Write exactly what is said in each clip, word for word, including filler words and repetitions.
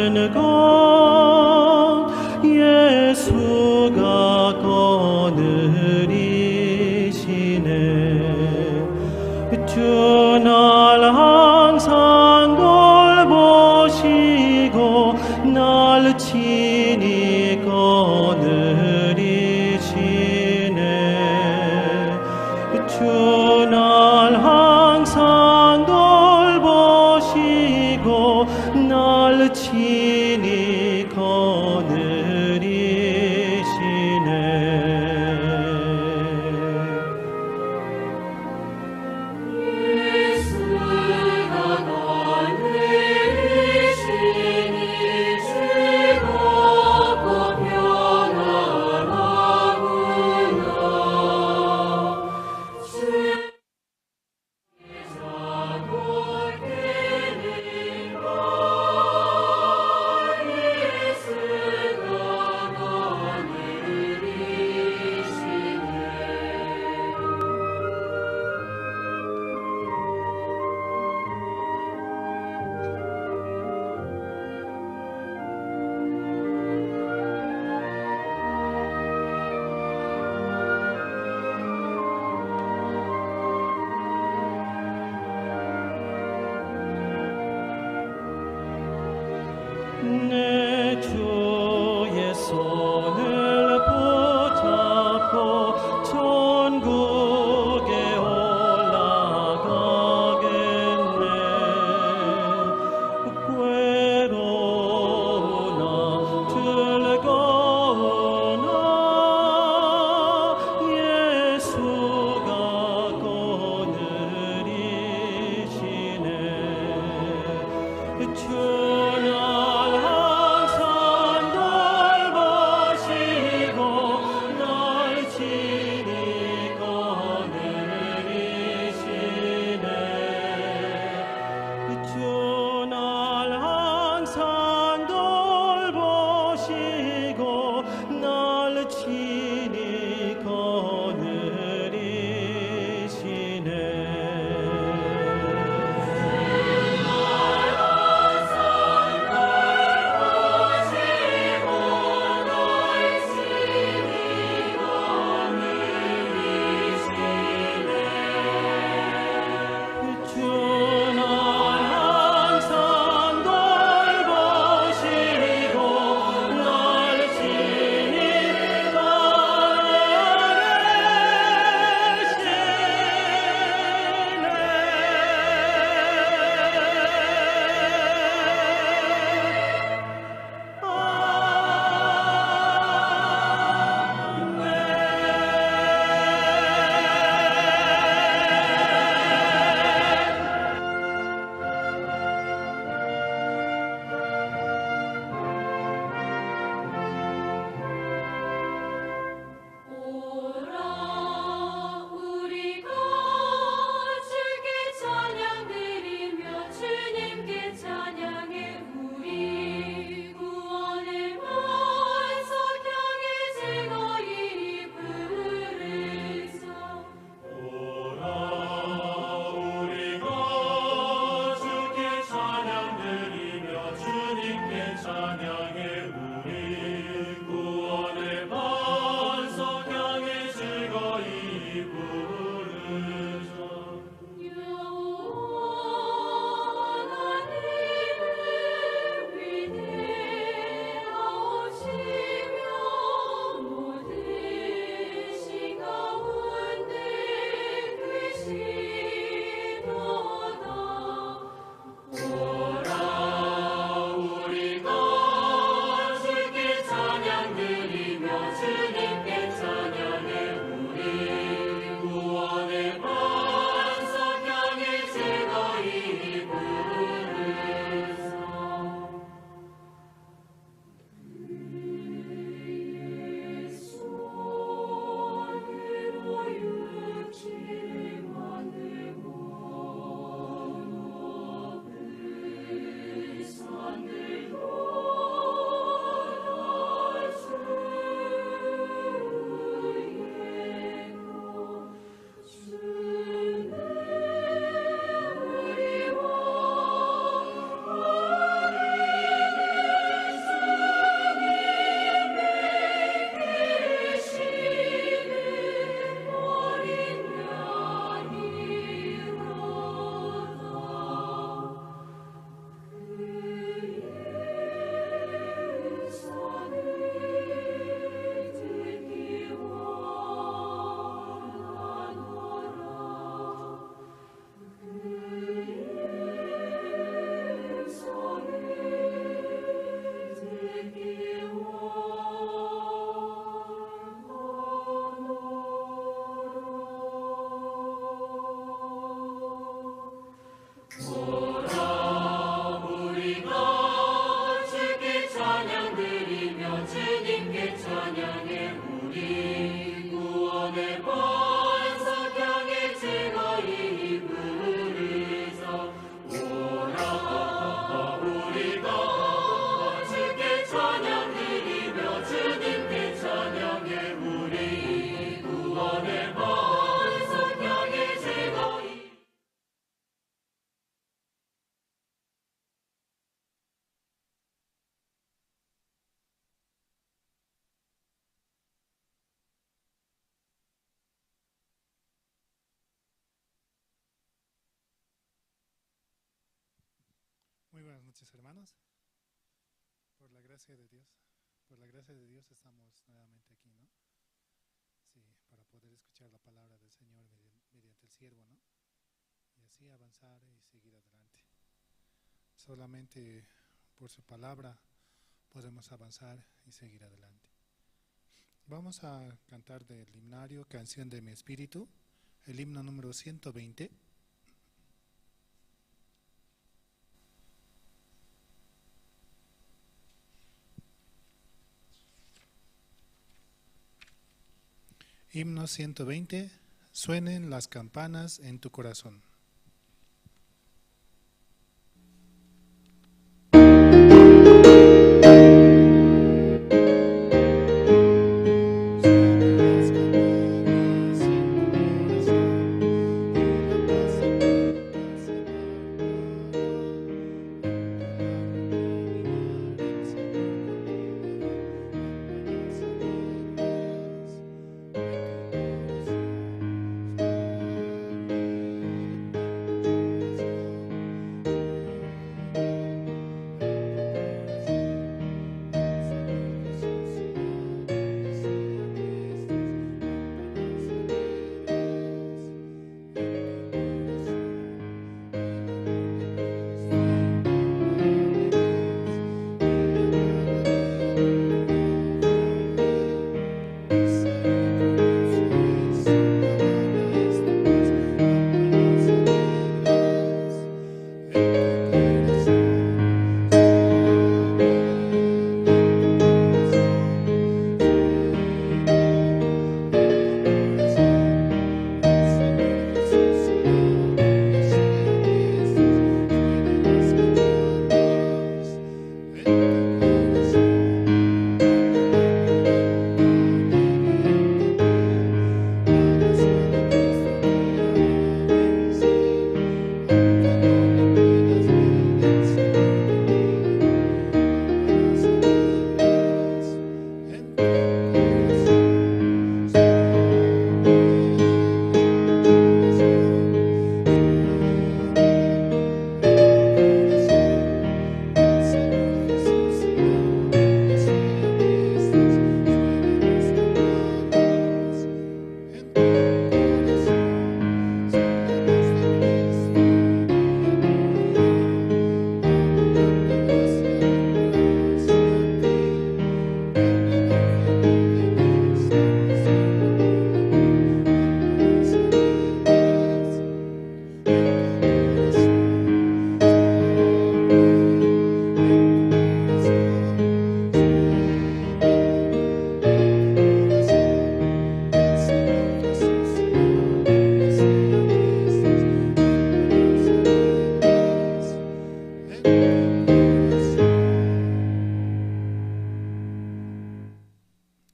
고 예수가 거느리시네. 주 날 항상 돌보시고 날 친히 거느리시네. 주 날 항상 돌보시고 날 친히 거느리시네. 내 주의 손을 붙잡고 천국에 올라가겠네. 괴로우나 즐거우나 예수가 거느리시네. 주 날 항상 돌보시고 날 지니고 내리시네. 주 날 항상 돌보시고 날 지니고 내리시네. 주 날 항상 돌보시고 날 지니고 오라, 우리가 주께 찬양드리며 주님께 찬양해. 우리 구원의 반석 향해 즐거이 부르자. 오라, 우리가 주께 찬양드리며 주님께 찬양해. 우리 구원의 반석 향해 즐거이 부르자. 영원한 이름 위대하시며 모든 신 가운데 계시도다. 오라, 우리가 Buenas noches, hermanos. Por la gracia de Dios, por la gracia de Dios estamos nuevamente aquí, ¿no? Sí, para poder escuchar la palabra del Señor medi- mediante el siervo, ¿no? Y así avanzar y seguir adelante. Solamente por su palabra podemos avanzar y seguir adelante. Vamos a cantar del himnario Canción de mi Espíritu, el himno número ciento veinte. Himno ciento veinte, suenen las campanas en tu corazón.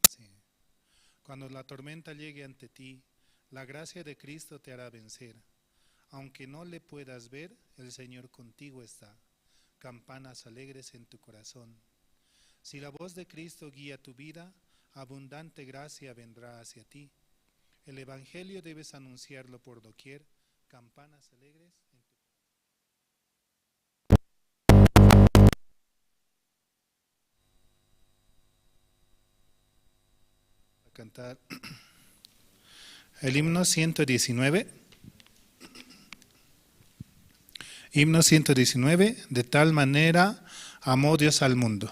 Sí. Cuando la tormenta llegue ante ti, la gracia de Cristo te hará vencer. Aunque no le puedas ver, el Señor contigo está. Campanas alegres en tu corazón. Si la voz de Cristo guía tu vida, abundante gracia vendrá hacia ti. El Evangelio debes anunciarlo por doquier. Campanas alegres en tu A cantar el himno ciento diecinueve. Himno ciento diecinueve, de tal manera amó Dios al mundo.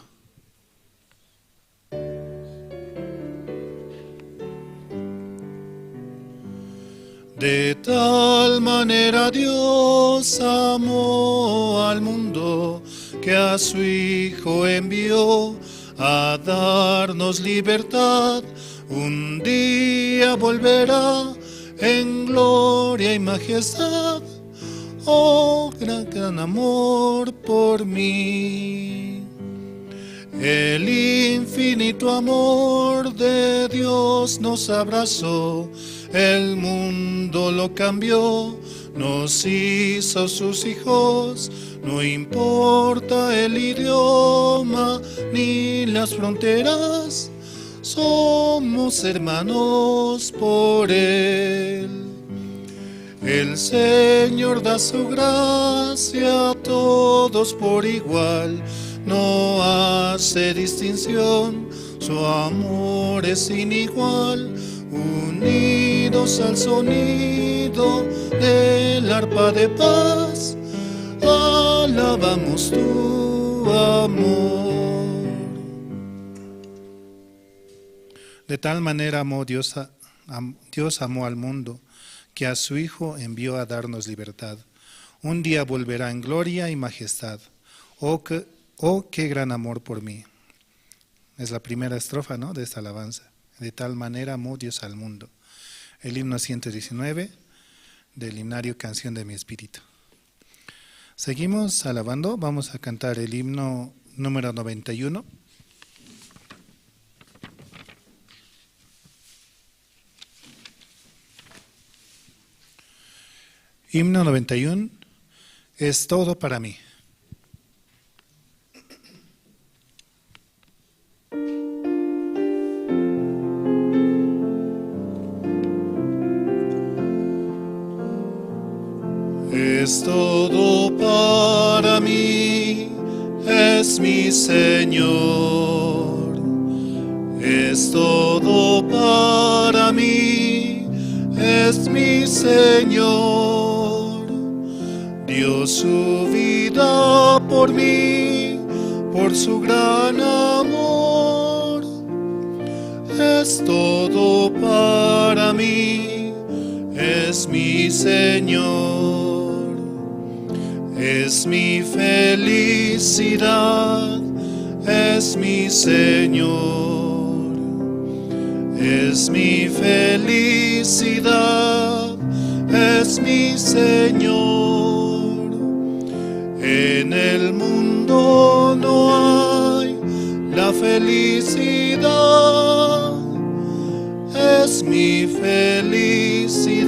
De tal manera Dios amó al mundo, que a su Hijo envió a darnos libertad. Un día volverá en gloria y majestad. Oh, gran, gran amor por mí. El infinito amor de Dios nos abrazó, el mundo lo cambió, nos hizo sus hijos, no importa el idioma ni las fronteras, somos hermanos por Él. El Señor da su gracia a todos por igual, no hace distinción, su amor es sin igual. Unidos al sonido del arpa de paz, alabamos tu amor. De tal manera amó Dios a, am- Dios amó al mundo, que a su Hijo envió a darnos libertad. Un día volverá en gloria y majestad. Oh, qué, oh, qué gran amor por mí. Es la primera estrofa, ¿no?, de esta alabanza. De tal manera amó Dios al mundo. El himno ciento diecinueve del himnario Canción de mi Espíritu. Seguimos alabando, vamos a cantar el himno número noventa y uno. Himno noventa y uno, es todo para mí. Es todo para mí, es mi Señor. Es todo para mí, es mi Señor. Dio su vida por mí, por su gran amor. Es todo para mí, es mi Señor. Es mi felicidad, es mi Señor. Es mi felicidad, es mi Señor. En el mundo no hay la felicidad, es mi felicidad,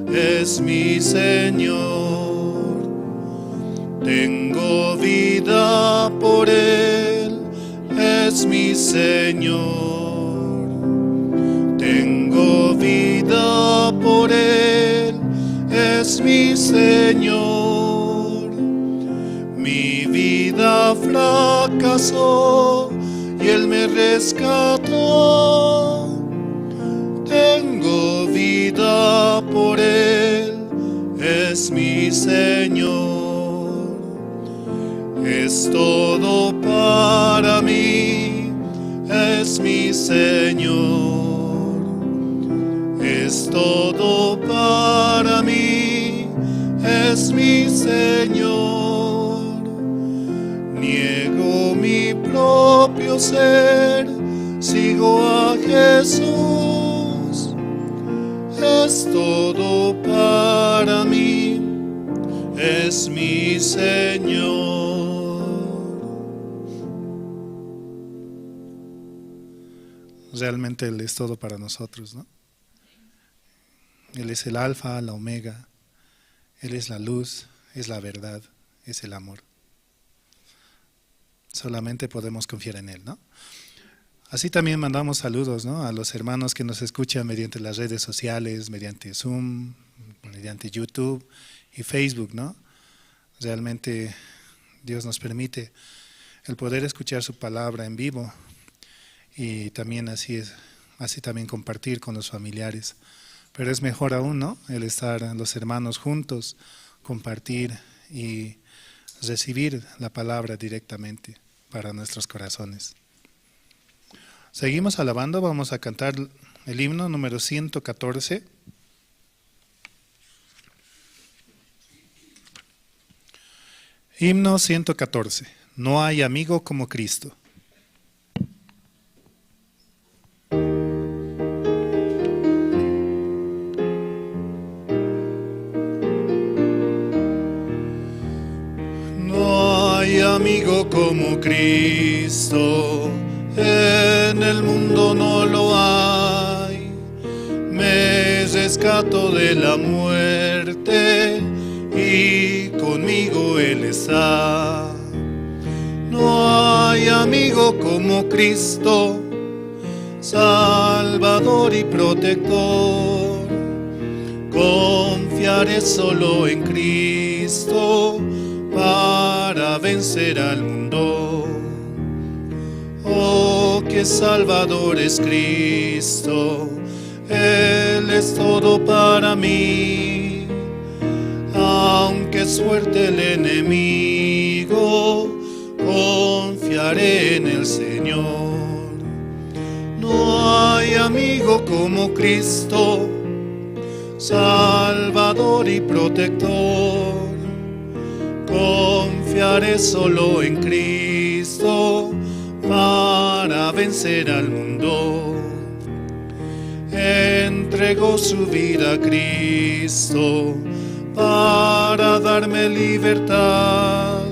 es mi Señor. Tengo vida por Él, es mi Señor. Tengo vida por Él, es mi Señor. Mi vida fracasó y Él me rescató. Tengo vida por Él, es mi Señor. Es todo para mí, es mi Señor. Es todo para mí, es mi Señor. Niego mi propio ser, sigo a Jesús. Es todo para mí, es mi Señor. Realmente Él es todo para nosotros, ¿no? Él es el alfa, la omega, Él es la luz, es la verdad, es el amor. Solamente podemos confiar en Él, ¿no? Así también mandamos saludos, ¿no?, a los hermanos que nos escuchan mediante las redes sociales, mediante Zoom, mediante YouTube y Facebook, ¿no? Realmente Dios nos permite el poder escuchar su palabra en vivo y también así es, así también compartir con los familiares. Pero es mejor aún, ¿no?, el estar los hermanos juntos, compartir y recibir la palabra directamente para nuestros corazones. Seguimos alabando, vamos a cantar el himno número ciento catorce. Himno ciento catorce. No hay amigo como Cristo. No hay amigo como Cristo, en el mundo no lo hay. Me rescató de la muerte y conmigo Él está. No hay amigo como Cristo, Salvador y protector. Confiaré solo en Cristo para vencer al mundo. Oh, qué Salvador es Cristo, Él es todo para mí. Aunque es fuerte el enemigo, confiaré en el Señor. No hay amigo como Cristo, Salvador y protector. Confiaré solo en Cristo para vencer al mundo. Entregó su vida a Cristo para darme libertad.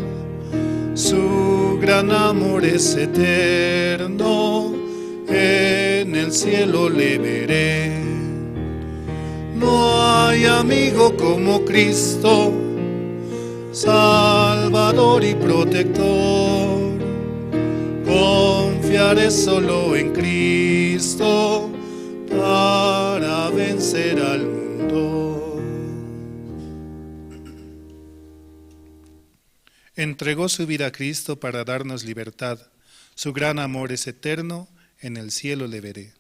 Su gran amor es eterno, en el cielo le veré. No hay amigo como Cristo, Salvador y protector. Confiaré solo en Cristo para vencer al mundo. Entregó su vida a Cristo para darnos libertad. Su gran amor es eterno, en el cielo le veré.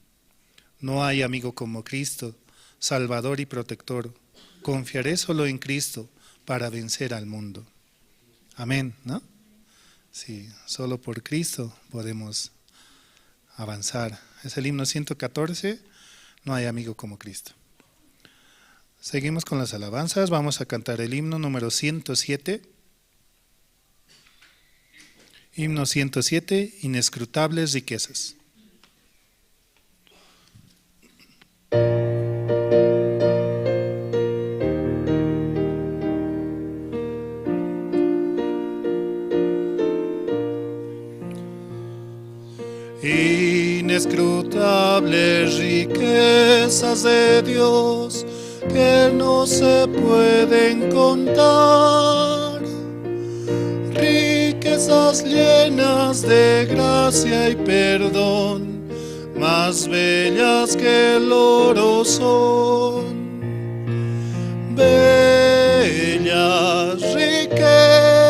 No hay amigo como Cristo, Salvador y protector. Confiaré solo en Cristo para vencer al mundo. Amén, ¿no? Sí, solo por Cristo podemos avanzar. Es el himno ciento catorce, No hay amigo como Cristo. Seguimos con las alabanzas, vamos a cantar el himno número ciento siete. Himno ciento siete, Inescrutables riquezas. Inescrutables riquezas de Dios que no se pueden contar, riquezas llenas de gracia y perdón, más bellas que el oro son. Bellas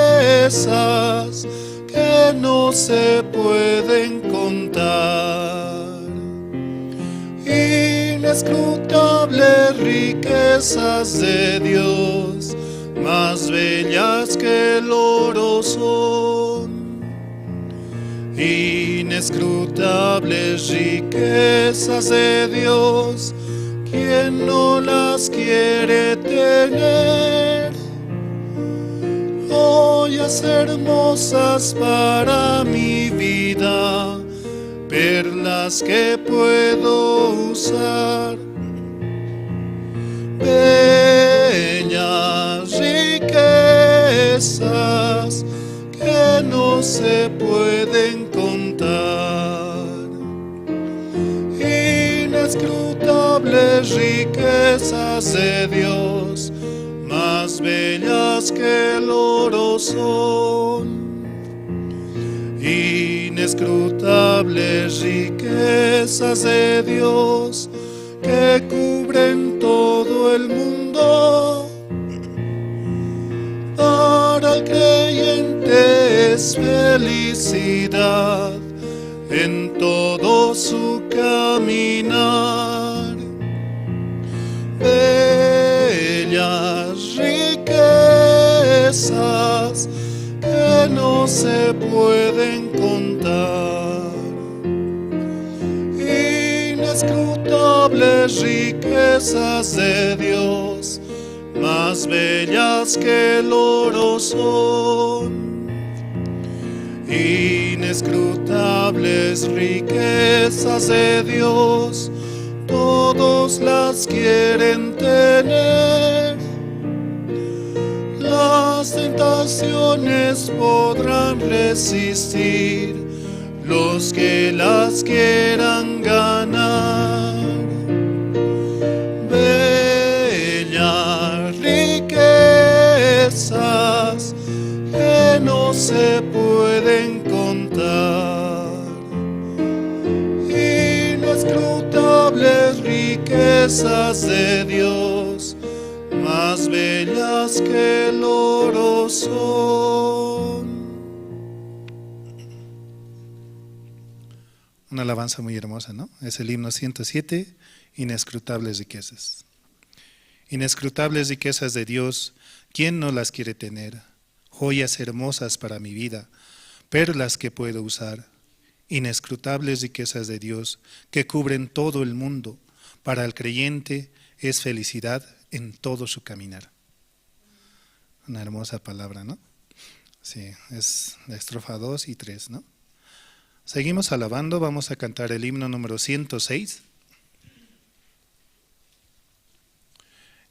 riquezas que no se pueden contar. Inescrutables riquezas de Dios, más bellas que el oro son. Inescrutables riquezas de Dios, ¿quién no las quiere tener? Joyas hermosas para mi vida, perlas que puedo usar, bellas riquezas que no se pueden contar. Inescrutables riquezas de Dios, más bellas que el oro son. Inescrutables riquezas de Dios que cubren todo el mundo. Para el creyente es felicidad en todo su caminar. Bellas riquezas que no se pueden contar. Inescrutables riquezas de Dios, más bellas que el oro son. Inescrutables riquezas de Dios, todos las quieren tener. Las tentaciones podrán resistir los que las quieran ganar. Bellas riquezas que no se pueden contar, inescrutables riquezas de Dios, bellas que el oro son. Una alabanza muy hermosa, ¿no? Es el himno ciento siete, Inescrutables riquezas. Inescrutables riquezas de Dios, ¿quién no las quiere tener? Joyas hermosas para mi vida, perlas que puedo usar, inescrutables riquezas de Dios que cubren todo el mundo, para el creyente es felicidad en todo su caminar. Una hermosa palabra, ¿no? Sí, es la estrofa dos y tres, ¿no? Seguimos alabando, vamos a cantar el himno número ciento seis.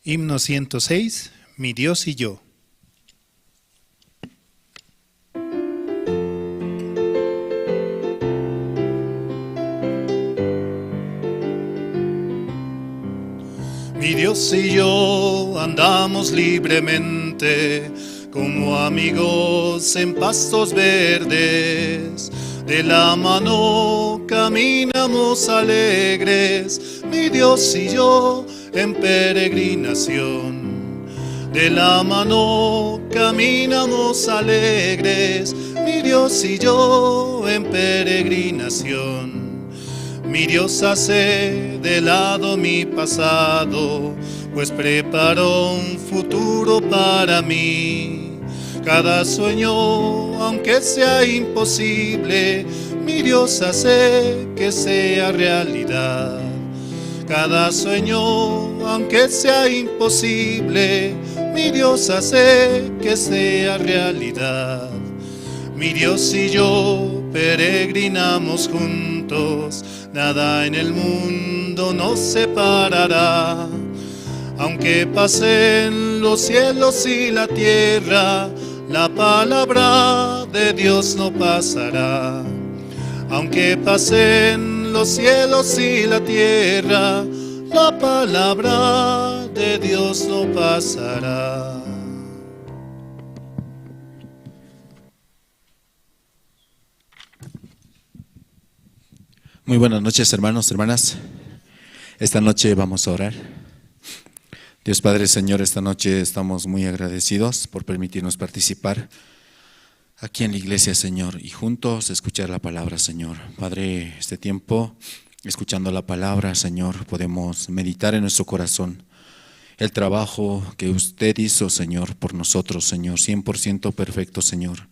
Himno ciento seis, Mi Dios y yo. Mi Dios y yo andamos libremente como amigos en pastos verdes. De la mano caminamos alegres, mi Dios y yo en peregrinación. De la mano caminamos alegres, mi Dios y yo en peregrinación. Mi Dios hace de lado mi pasado, pues preparó un futuro para mí. Cada sueño, aunque sea imposible, mi Dios hace que sea realidad. Cada sueño, aunque sea imposible, mi Dios hace que sea realidad. Mi Dios y yo peregrinamos juntos, nada en el mundo nos separará. Aunque pasen los cielos y la tierra, la palabra de Dios no pasará. Aunque pasen los cielos y la tierra, la palabra de Dios no pasará. Muy buenas noches, hermanos, hermanas. Esta noche vamos a orar. Dios Padre, Señor, esta noche estamos muy agradecidos por permitirnos participar aquí en la iglesia, Señor, y juntos escuchar la palabra, Señor. Padre, este tiempo, escuchando la palabra, Señor, podemos meditar en nuestro corazón el trabajo que usted hizo, Señor, por nosotros, Señor, cien por ciento perfecto, Señor.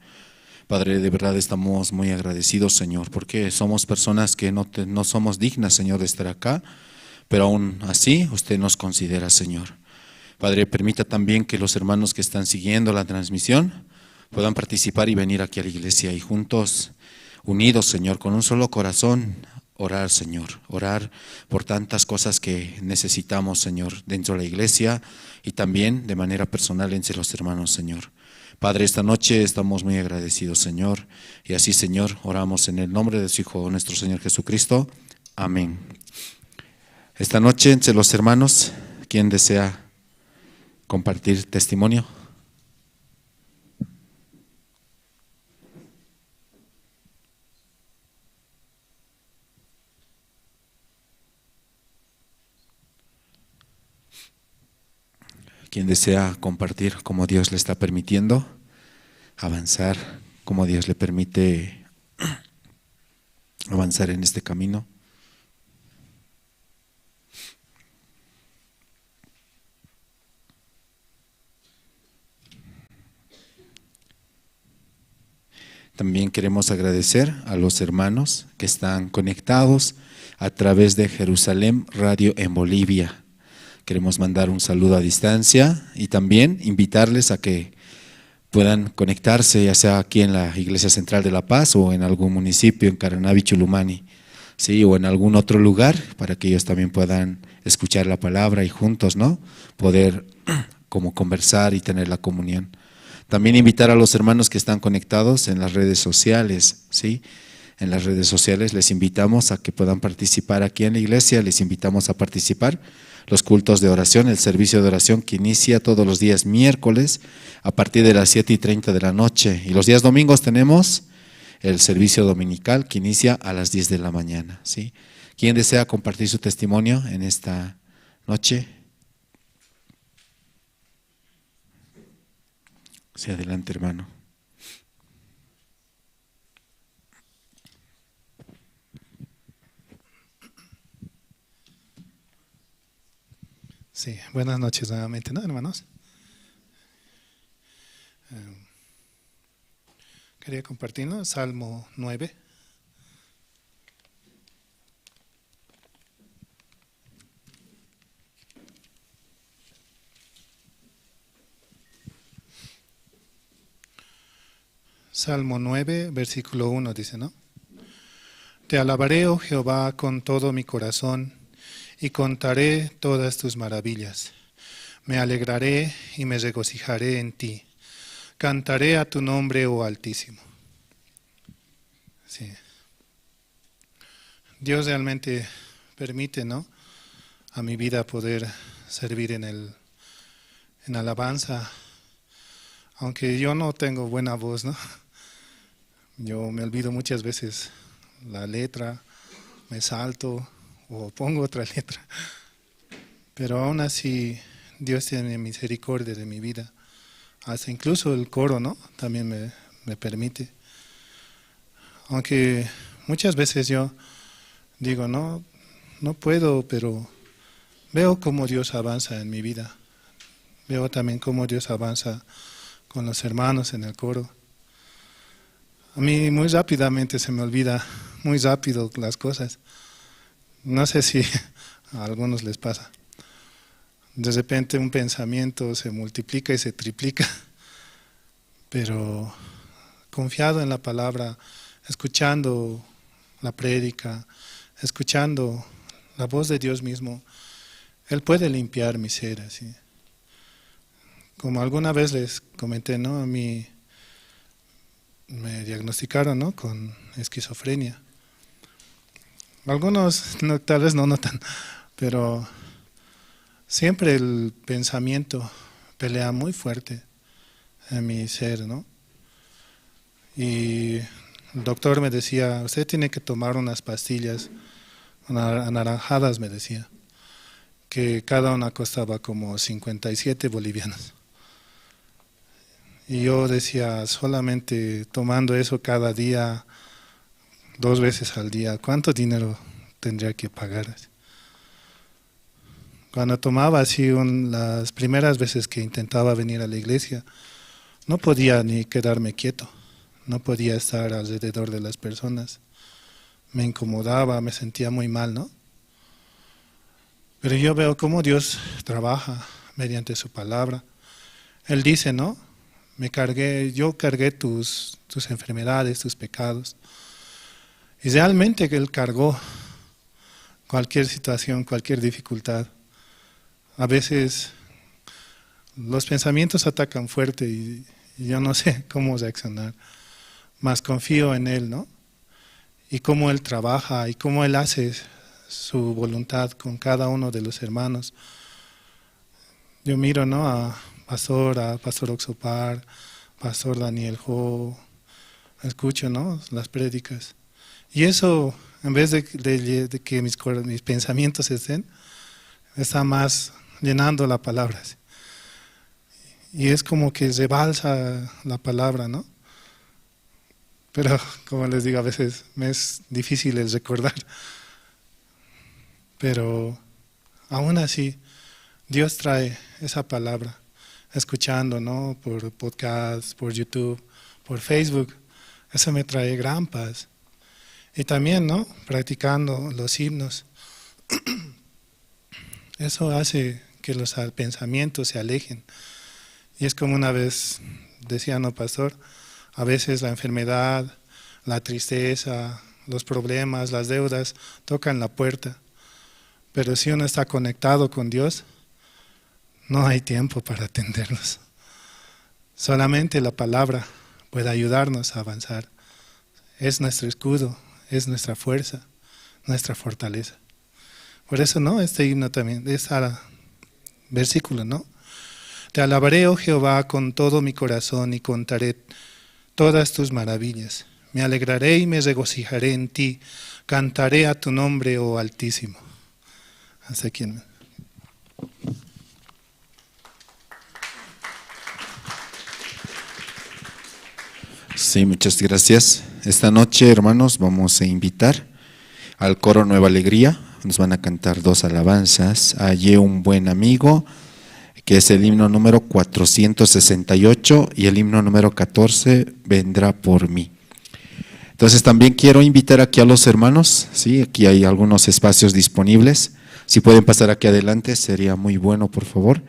Padre, de verdad estamos muy agradecidos, Señor, porque somos personas que no te-, no somos dignas, Señor, de estar acá, pero aún así usted nos considera, Señor. Padre, permita también que los hermanos que están siguiendo la transmisión puedan participar y venir aquí a la iglesia y juntos, unidos, Señor, con un solo corazón, orar, Señor, orar por tantas cosas que necesitamos, Señor, dentro de la iglesia y también de manera personal entre los hermanos, Señor. Padre, esta noche estamos muy agradecidos, Señor, y así, Señor, oramos en el nombre de su Hijo, nuestro Señor Jesucristo. Amén. Esta noche, entre los hermanos, ¿quién desea compartir testimonio? ¿Quién desea compartir cómo Dios le está permitiendo avanzar, cómo Dios le permite avanzar en este camino? También queremos agradecer a los hermanos que están conectados a través de Jerusalén Radio en Bolivia. Queremos mandar un saludo a distancia y también invitarles a que puedan conectarse, ya sea aquí en la Iglesia Central de La Paz o en algún municipio en Caranavi, Chulumani, sí, o en algún otro lugar, para que ellos también puedan escuchar la palabra y juntos, ¿no? Poder como conversar y tener la comunión. También invitar a los hermanos que están conectados en las redes sociales, ¿sí? En las redes sociales les invitamos a que puedan participar aquí en la iglesia, les invitamos a participar los cultos de oración, el servicio de oración que inicia todos los días miércoles a partir de las siete y treinta de la noche. Y los días domingos tenemos el servicio dominical que inicia a las diez de la mañana, ¿sí? ¿Quién desea compartir su testimonio en esta noche? Sí, adelante, hermano. Sí, buenas noches nuevamente, ¿no, hermanos? Em, quería compartir, ¿no? Salmo nueve. Salmo nueve, versículo uno dice, ¿no? Te alabaré, oh Jehová, con todo mi corazón, y contaré todas tus maravillas. Me alegraré y me regocijaré en ti. Cantaré a tu nombre, oh Altísimo. Sí. Dios realmente permite, ¿no? A mi vida poder servir en el, en alabanza. Aunque yo no tengo buena voz, ¿no? Yo me olvido muchas veces la letra, me salto o pongo otra letra. Pero aún así, Dios tiene misericordia de mi vida. Hasta incluso el coro, ¿no? También me, me permite. Aunque muchas veces yo digo, no, no puedo, pero veo cómo Dios avanza en mi vida. Veo también cómo Dios avanza con los hermanos en el coro. A mí muy rápidamente se me olvida, muy rápido las cosas. No sé si a algunos les pasa. De repente un pensamiento se multiplica y se triplica, pero confiado en la palabra, escuchando la prédica, escuchando la voz de Dios mismo, Él puede limpiar mi ser, así. Como alguna vez les comenté, ¿no? A mí me diagnosticaron, ¿no? Con esquizofrenia. Algunos no, tal vez no notan, pero siempre el pensamiento pelea muy fuerte en mi ser, ¿no? Y el doctor me decía, usted tiene que tomar unas pastillas, unas anaranjadas, me decía, que cada una costaba como cincuenta y siete bolivianos. Y yo decía, solamente tomando eso cada día, dos veces al día, ¿cuánto dinero tendría que pagar? Cuando tomaba así un- las primeras veces que intentaba venir a la iglesia, no podía ni quedarme quieto, no podía estar alrededor de las personas, me incomodaba, me sentía muy mal, ¿no? Pero yo veo cómo Dios trabaja mediante su palabra. Él dice, ¿no? Me cargué, yo cargué tus, tus enfermedades, tus pecados. Y realmente que Él cargó cualquier situación, cualquier dificultad. A veces los pensamientos atacan fuerte y, y yo no sé cómo reaccionar, mas confío en Él, ¿no? Y cómo Él trabaja y cómo Él hace su voluntad con cada uno de los hermanos. Yo miro, ¿no? A Pastor, a Pastor Oxopar, Pastor Daniel Ho, escucho, ¿no? Las prédicas. Y eso, en vez de, de- de que mis, cor- mis pensamientos estén, está más llenando la palabra. Y es como que rebalsa la palabra, ¿no? Pero, como les digo, a veces me es difícil el recordar. Pero aún así, Dios trae esa palabra, escuchando, ¿no? Por podcast, por YouTube, por Facebook. Eso me trae gran paz. Y también, ¿no? Practicando los himnos. Eso hace que los al- pensamientos se alejen. Y es como una vez decía, no, pastor, a veces la enfermedad, la tristeza, los problemas, las deudas tocan la puerta. Pero si uno está conectado con Dios, no hay tiempo para atenderlos. Solamente la palabra puede ayudarnos a avanzar. Es nuestro escudo, es nuestra fuerza, nuestra fortaleza. Por eso, ¿no? Este himno también, este versículo, ¿no? Te alabaré, oh Jehová, con todo mi corazón y contaré todas tus maravillas. Me alegraré y me regocijaré en ti. Cantaré a tu nombre, oh Altísimo. Hasta aquí. Sí, muchas gracias. Esta noche, hermanos, vamos a invitar al coro Nueva Alegría. Nos van a cantar dos alabanzas. Hallé un buen amigo, que es el himno número cuatrocientos sesenta y ocho, y el himno número catorce, Vendrá por mí. Entonces, también quiero invitar aquí a los hermanos, ¿sí? Aquí hay algunos espacios disponibles. Si pueden pasar aquí adelante, sería muy bueno, por favor.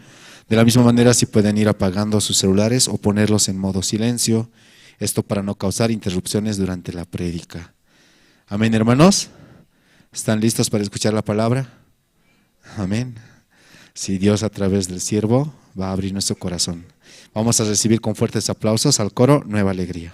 De la misma manera, si pueden ir apagando sus celulares o ponerlos en modo silencio, esto para no causar interrupciones durante la prédica. Amén, hermanos. ¿Están listos para escuchar la palabra? Amén. Si Dios a través del siervo va a abrir nuestro corazón. Vamos a recibir con fuertes aplausos al coro Nueva Alegría.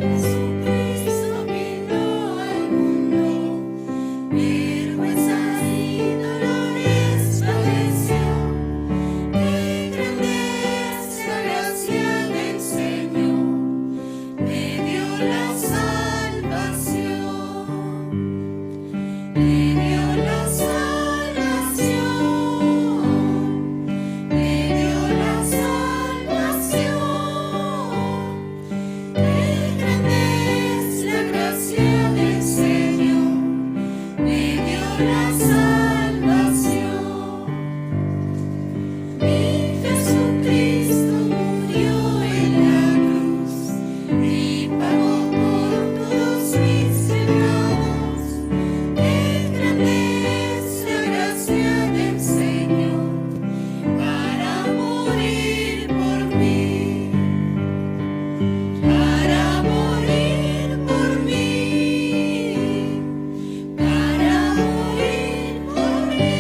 Jesucristo vino al mundo, vergüenza y dolores padeció. Qué grande es la gracia del Señor, me dio la salvación. Me dio la salvación, me dio la salvación. Qué grande es la gracia del Señor, me dio la salvación. Mi Jesucristo murió en la cruz y pagó por todos mis pecados. Qué grande es la gracia del Señor para morir por mí, para morir por mí, para morir por mí.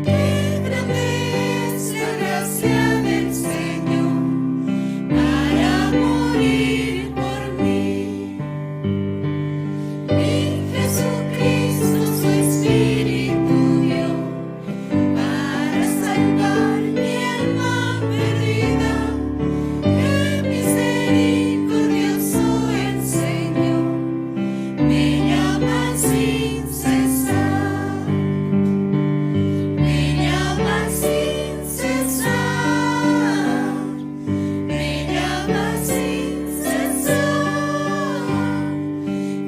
Qué grande es la gracia del Señor para morir por mí. Mi Jesucristo su espíritu dio para salvar mi alma perdida. Qué misericordioso el Señor, me llama sin cesar, me llama sin cesar, me llama sin cesar.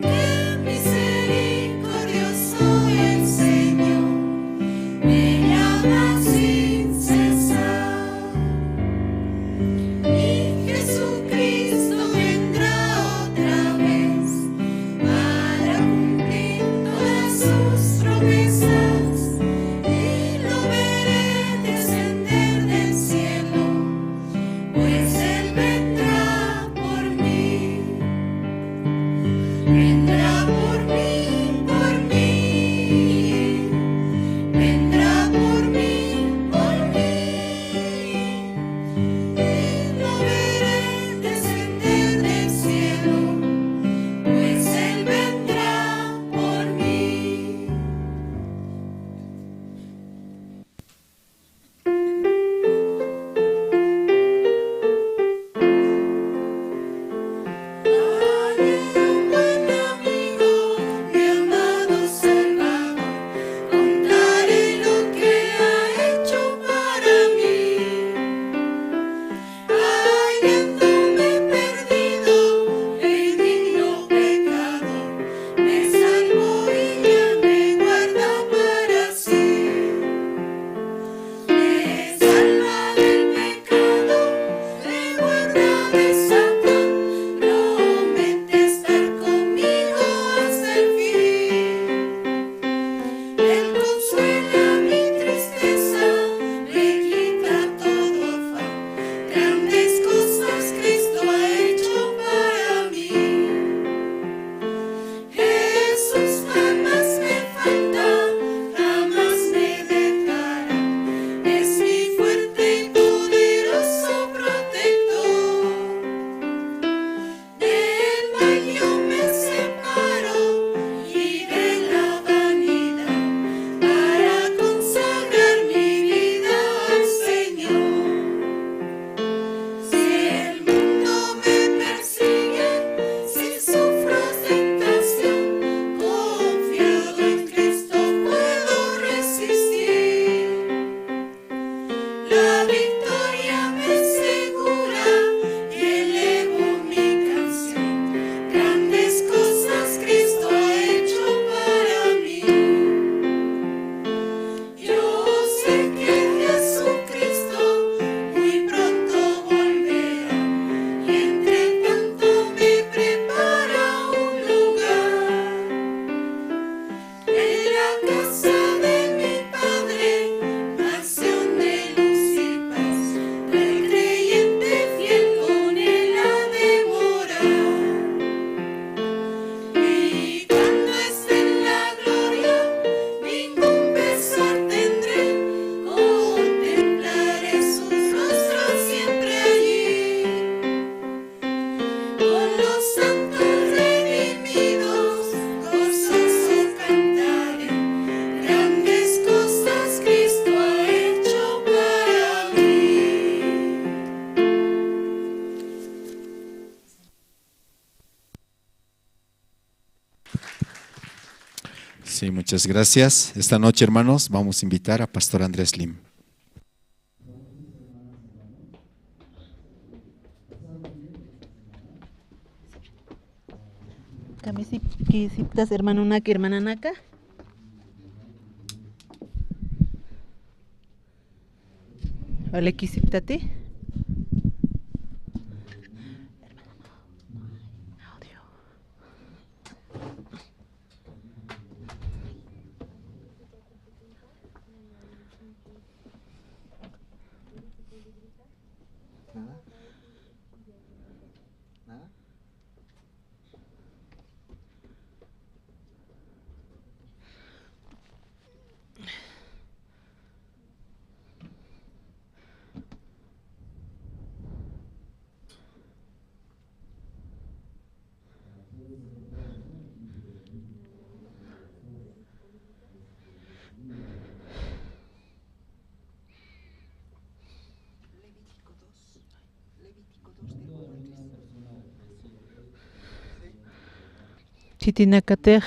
Qué misericordioso el Señor, me llama sin cesar. Mi Jesucristo vendrá otra vez para cumplir todas sus promesas, y lo veré descender del cielo, pues Él vendrá por mí. Vendrá por mí, por mí. Vendrá por mí, por mí. Y lo veré descender del cielo, pues Él vendrá por mí. Sí, muchas gracias. Esta noche, hermanos, vamos a invitar a Pastor Andrés Lim. Kamisipkisiptas hermanonaka, hermananaka. Walekisiptati. Khitinakatix.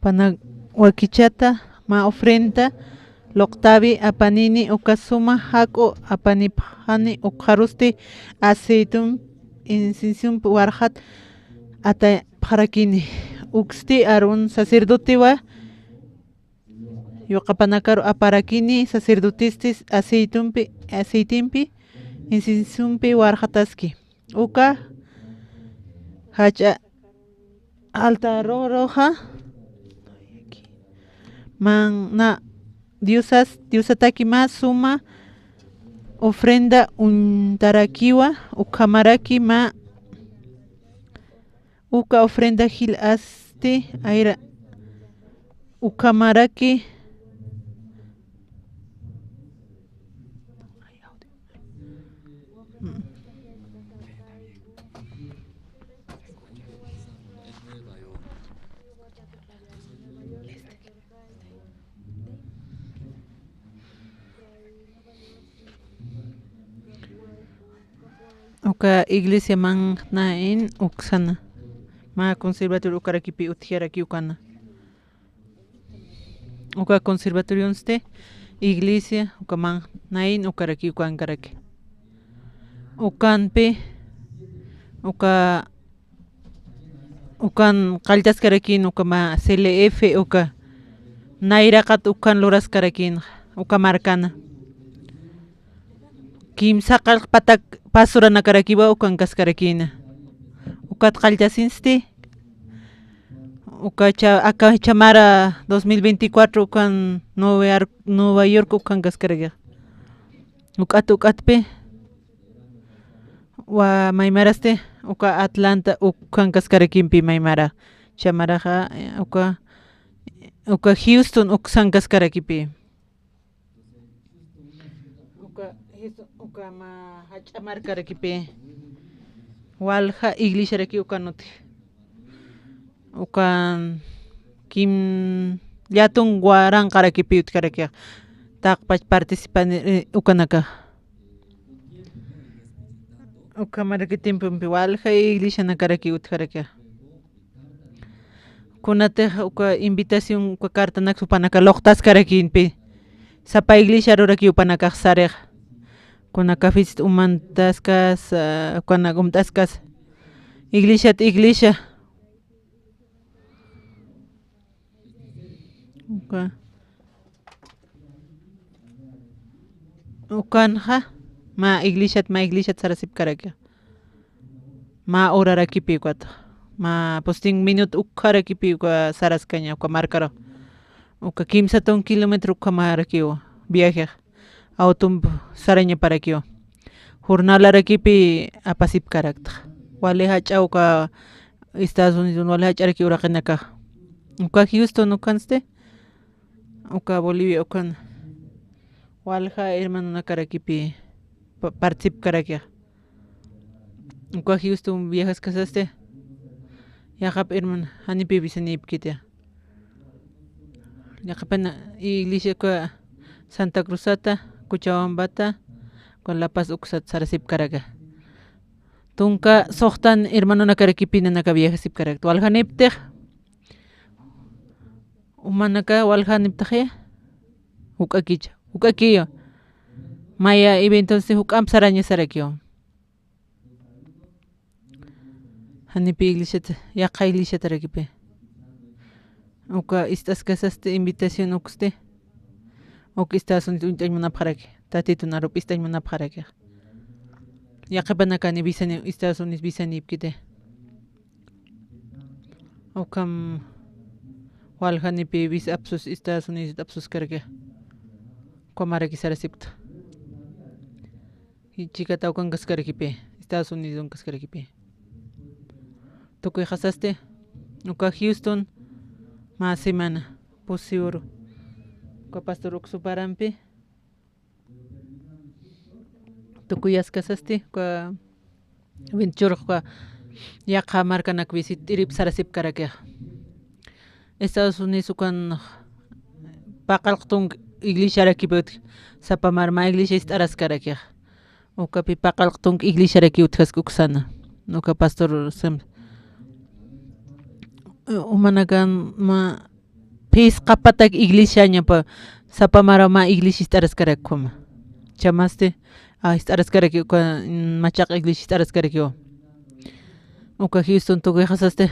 Pana wakichata mä ofrenda luqtäwi apanini, uka suma jak'u apanipxani, ukxarusti aceitun, inciensompi warxat atapxarakini. Uksti Aarón sacerdotewa yuqapanakaru aparakini, sacerdotestis aceitumpi, aceitempi, inciensompi warxataski. Uka jach'a altaruxa mä Diosas, Diosataki mä suma ofrenda uñtarakiwa, ukhamaraki mä uka ofrenda jil'asti, ayra ukhamaraki uka iglesia manq'nain uksana. Mä conservatorio ukarakipi utjaraki ukana. Uka conservatorionsti iglesia uka manq'nain ukaraki ukankaraki. Ukanpi uka ukan qalltaskarakin uka mä C L F uka nayraqat ukan luraskarakin uka markana. Kimsa qallq patak pasuranakarakiwa ukankaskarakina. Ukat qalltasinsti uka cha-, aka chamara dos mil veinticuatro ukan Nueva York, Nueva York ukankaskarakixa. Uk'at uk'atpi wa maymarasti uka Atlanta ukankaskarakimpi maymara. Chamaraxa, eh, uka, uka Houston uksankaskarakipi. Uka Houston, uka mä jach'a markarakipi. Walja iglesiaraki ukan utji. Ukan kim llätun waranqarakipi utjarakixa. Taqpach participani, eh, ukanakaxa. Ukhamaraki tiempompi walja iglesianakaraki utjarakixa. Kunatix uka invitación, uka cartanak jupanaka luqtaskarakimpi. Sapa iglesia aruraki jupanakax sarixa. Kuna cafés umantaskas, ah, kuna umt'askas. Iglesiat iglesia. Uka. Ukanxa, mä iglesiat, mä iglesiat sarasipkaraki. Mä urarakipi ukat. Mä postin minut ukkarakipi uka saraskaña, uka markaru. Uka kimsatun kilómetro ukhamarakiwa viaje. Automp sarañaparakiwa. Jornalarakipi apasipkarakta. Wali jach'a uka Estados Unidos, wali jach'araki uraqinaka. Uka Houston ukansti. Uka Bolivia ukan walja hermanonakarakipi pa-, participkarakixa. Uka Houston viajaskasasti, yaqap hermano, janipi visanipkiti. Yaqapina iglesia uka Santa Cruzata, Cochabambata, Uka La Paz uksat sarasipkaraka. Tunka suxtan hermanonakarakipï nanaka viajasipkarakta. Waljaniptix, jumanaka waljaniptaxi, juk'akicha, juk'akiyu. Maya eventonsi juk'amp sarañasarakiw. Janipï iglesiat, yaqha iglesiatarakipï. Uka ist'askasasti invitación uksti. Uk Estados Unidos uñt'añ munapxaraki. Tatitun arup ist'añ munapxaraki. Yaqhipanakani visani, Estados Unidos visanipkiti. Ukham waljanipï visa apsus, Estados Unidos apsuskaraki. Ukhamaraki sarasipkta. Chikata ukankaskarakipï, Estados Unidos ukankaskarakipï. Tukuyxasasti, uka Houston, mä semana, pusi uru. Uka pastor uksuparampi. Tukuyaskasasti, uka Vinchurux uka yaqha markanak visit irip sarasipkarakix. Estados Unidos ukan paqallq tunk iglesiarakipi utj, sapa mar mä iglesia ist'araskarakix. Ukapï paqallq tunk iglesiarakiw utjaski uksana. Uka pastor Sem-, umanakan mä phisqa patak iglesiañapa, sapa maraw mä iglesia ist'araskarakjuma. Chhamasti, a, ist'araskaraki uka, mm, machaq iglesia ist'araskarakiwa. Uka Houston tukuyxasasti,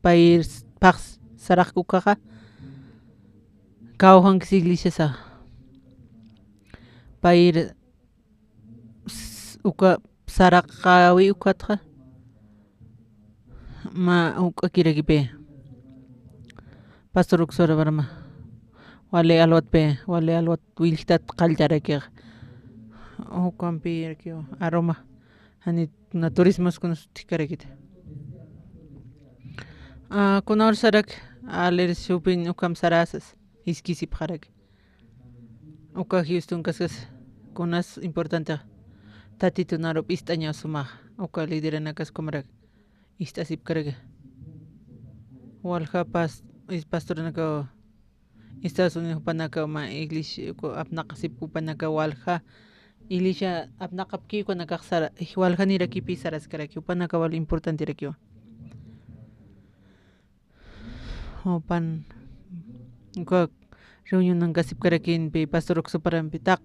payir s-, phax saraqk ukaxa, kawjankis iglesiasa. Payir s-, uka saraqawi ukatxa, mä juk'akirakipï. Pastor uksuraparma. Wali alwatpï, wali alwat willjtat qalltarakix. Ukampïrakiw, aruma. Jani kuna turismos kuna sutjkarakiti. A, kunawar sarak, alir supin ukham sarasas, jiskisipxaraki. Uka Houston kaskas kunas importante, Tatitun arup ist'añaw sumax, uka lideranakaskumarak ist'asipkaraki. Walja pas-, is-, pastoranakaw Estados Unidos jupanakaw mä iglesia, uka apnaqasip jupanakaw walja iglesia apnaqapki ukanakax sara, waljanirakipi saraskaraki, jupanakaw wal importanterakiwa. Jupan, uka reunionankasipkarakïnpi, pastor uksuparampi, taq,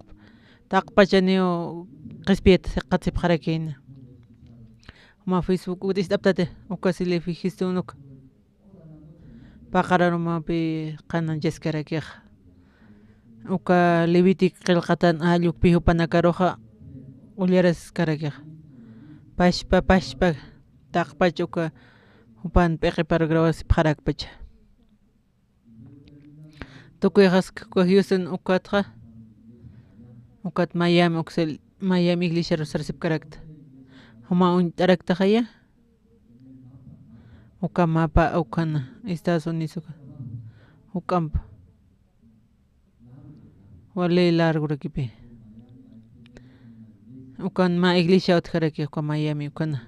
taqpachaniw qhispiyat siqatsipxarakïna. Mä Facebook uka ist'aptati, uka si le fijistu uka. Paqar arumapi qhananchaskarakix. Uka Levítico qillqatan allukpi jupanakaruxa ullaraskarakix. Pachpa, pachpa, taqpach uka jupan p'iqipar grabasipxarakpacha. Tukuyxask uka Houston ukatxa, ukat Miami, uksal Miami iglesiaru sarasipkarakta. Juma uñt'araktaxaya, uka mapa ukhana, Estados Unidos uka, juk'ampa. Wali largorakipi. Ukan mä iglesia utjaraki uka Miami ukana.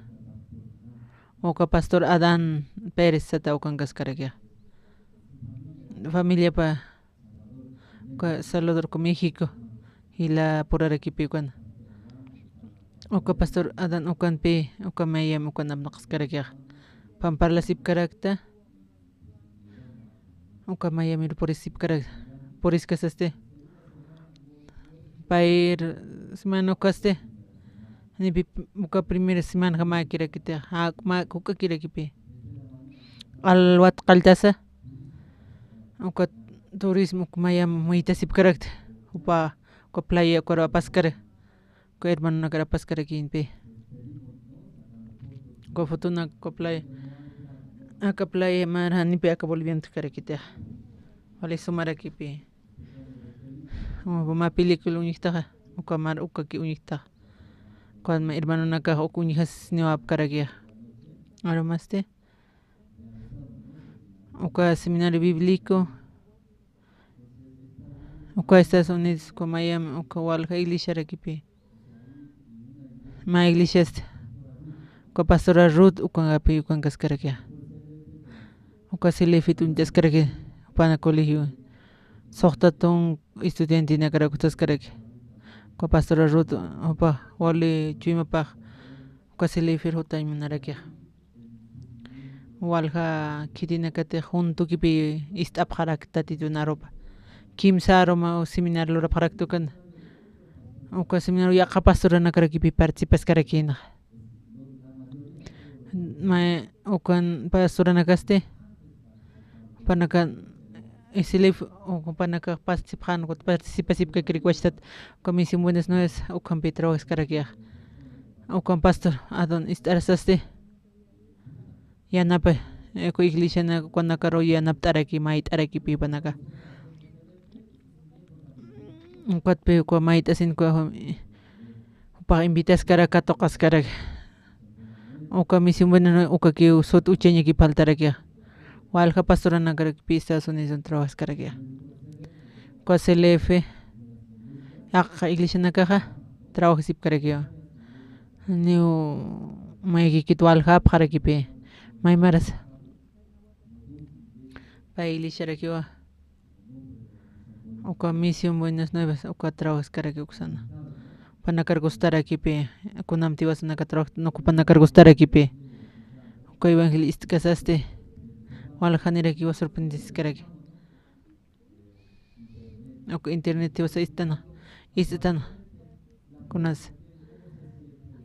Uka pastor Adán Pérez sata ukankaskaraki. Familiapa uka Salvador uka México jila purarakipi ukan. Uka pastor Adán ukanpi uka Miami ukan apnaqaskarakixa. Pamparlasipkarakta. Uka Miamiru purisipkarak, puriskasasti. Payir semana ukasti. Janipi uka primera semana jamakirakiti. Jaq mä juk'akirakipï. Alwat qalltasa. Uka turismo uka Miami muytasipkarakti. Jupa uka playa ukaru apaskara. Uka hermanonakar apaskarakïnpi. Uka fotonak uka playa, aka playa mar janipi aka Bolivian utjkarakiti. Wali sumarakipï. Uka mä película uñjtaxa, uka mar ukaki uñjtaxa. Ukan mä hermanonakax uk uñjasniw apkarakixa. Arumasti. Uka seminario bíblico. Uka Estados Unidos, uka Miami, uka walja iglesiarakipï. Mä iglesiasti. Uka pastora Ruth, ukankapi, ukankaskarakixa. Uka Silefit uñtaskaraki, jupana colegio. Suxta tunk estudiantenakarak utaskaraki. Uka pastora Ruth, upa wali chuymapax, uka Silifir jutañ munarakixa. Walja khitinakatix juntukipi ist'apxarak Tatitun arupa. Kimsa aruma seminario lurapxarakta ukan. Uka seminario yaqha pastoranakarakipi participaskarakïnxa. May ukan pastoranakasti, jupanaka Silif, jupanaka participxän, ukat participasipkakirik wachtat, uka Misión Buenas Nuevas, ukampi trabajaskarakixa. Ukan pastor Adón ist'arasasti, yanapa, uka iglesianak, ukanakaru yanapt'araki, mayt'arakipi jupanaka. Ukatpi uka mayt'asin uka, jupax invitaskarak, katuqaskarak. Uka Misión Buenas Nuevas ukakiw sut uchañaki faltarakixa. Walja pastoranakarakipi Estados Unidos trabajaskarakixa. Uka C L F, yaqha iglesianakaxa trabajasipkarakiwa. Niw maykikit waljapxarakipi, maymaras. Pay iglesiarakiwa. Uka Misión Buenas Nuevas, uka trabajaskaraki uksana. Jupanakar gustarakipi, kunamti wasanaka trabaj, no, jupanakar gustarakipi. Uka evangelio ist'kasasti, waljanirakiwa sorprendeskaraki. Uka internet wasa ist'ana, ist'atana. Kunas,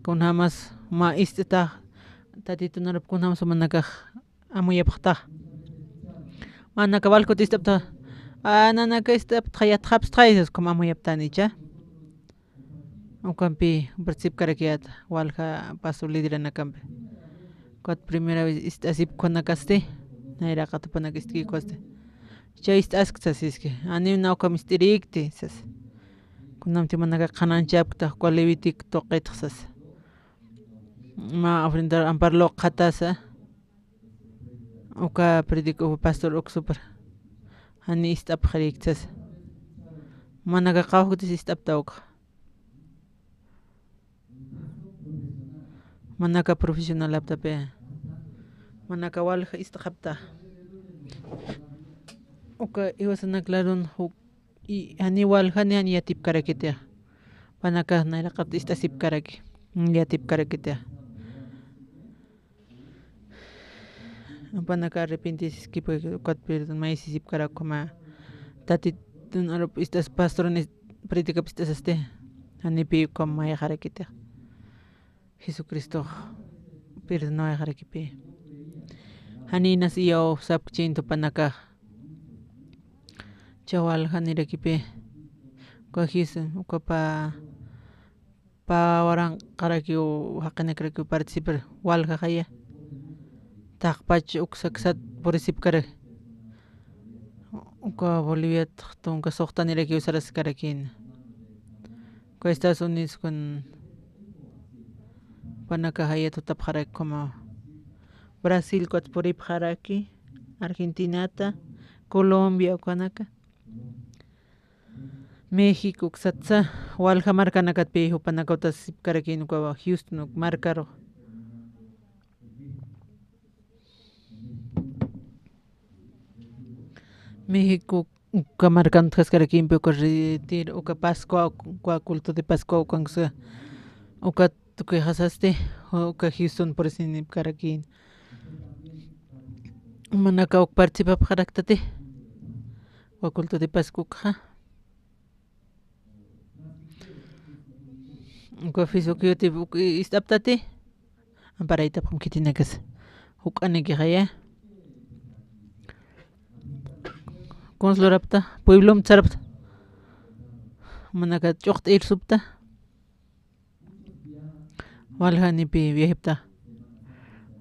kunjamas mä ist'atax, Tatitun arup kunjamas jumanakax amuyapxtax. Manaka walja kuti ist'apta, a, nanaka ist'aptxa, yatxapstxay, sas ukham amuyaptanicha. Ukampi participkarakiyäta, walja pastor lideranakampi. Ukat primera vez ist'asipkxanakasti, nayraqat jupanak ist'kïkxasti. Chay ist'askta sas, iski, janiw na ukham ist'irïkti sas. Kunamti jumanaka qhananchapkta, uka Levítico tuqitx sas. Mä ofrendar ampar luqxatasa. Uka predica, uka pastor uksupar. Jani ist'apxarïkta sas. Manaka qawjkutis ist'apta ukxa. Manaka profesional aptapï. Manaka walja ist'xapta. Uka iwasanak ladon juk, i, jani waljani, jani yatipkarakitixa. Jupanaka nayraqat ist'asipkaraki, jani yatipkarakitixa. Jupanaka arrepentisiskipi, ukat perdón mayisisipkarak ukhama. Tatitun arup ist'as, pastorun is, predicap ist'asasti, janipï ukham mayxarakitixa. Jesucristox perdonawayxarakipï. Janinas iyaw sapkchintu jupanakax. Chawal janirakipï. Uka Jesús, uka pä, pä waranqarakiw jaqinakarakiw participar waljaxaya. Taqpach uksaksat purisipkarak. Uka Boliviat tunka suxtanirakiw saraskarakïna. Uka Estados Unidos kun jupanakax jayat jutapxaraki ukhamaw. Brasil ukat puripxaraki, Argentinata, Colombia ukanaka. México uksatsa, walja markanakatpï jupanakaw utjasipkarakïna uka Houston uk markaru. México uka markan utjaskarakïnpï uka retiro, uka Pascua, uka culto de Pascua ukanksa, uka tukuyxasasti, uka Houston purisinipkarakïna. Jumanakaw uk participapxaraktati, uka culto de Pascua ukxa. Uka Facebook, YouTube uk ist'aptati. Amparaytapxam khitinakas. Juk'anikixaya. Kuns lurapta, pueblompi sarapta. Jumanaka ch'uxt'ir supta. Waljanipï viajipta.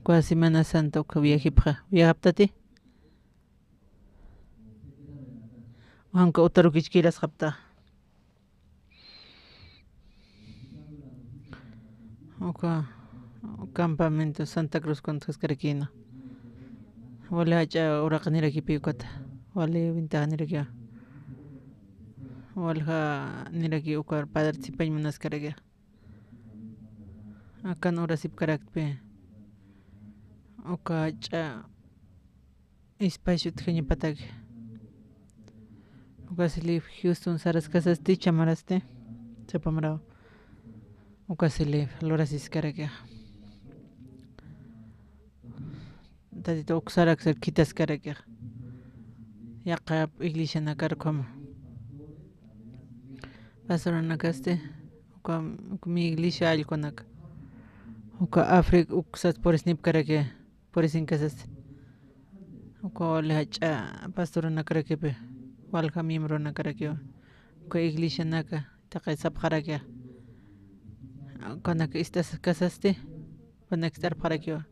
Uka Semana Santa uka viajipxa. Viajaptati. Janka utarukichkirasxapta. Uka campamento Santa Cruz kunsaskarakïna. Wali jach'a uraqnirakipï ukata. Wali ventajanirakiwa. Waljanirakiw uka participar munaskarakiwa. Akan urasipkaraktpï. Uka jach'a espacio utjañapataki. Uka Silif Houston saraskasasti, chamarasti. Sapa marawa. Uka sili lurasiskarakixa. Tatitu uksarak ser khitaskarakixa. Yaqha iglesianakar ukhama. Pastoranakasti, uka, uka mi iglesia allqunak. Uka Africa uksat purisnipkaraki, purisinkasasti. Uka wali jach'a pastoranakarakipi, walja miembronakarakiwa. Uka iglesianaka, taqi sapxaraki. Ukanak ist'askasasti, ukanak ist'arpxarakiwa.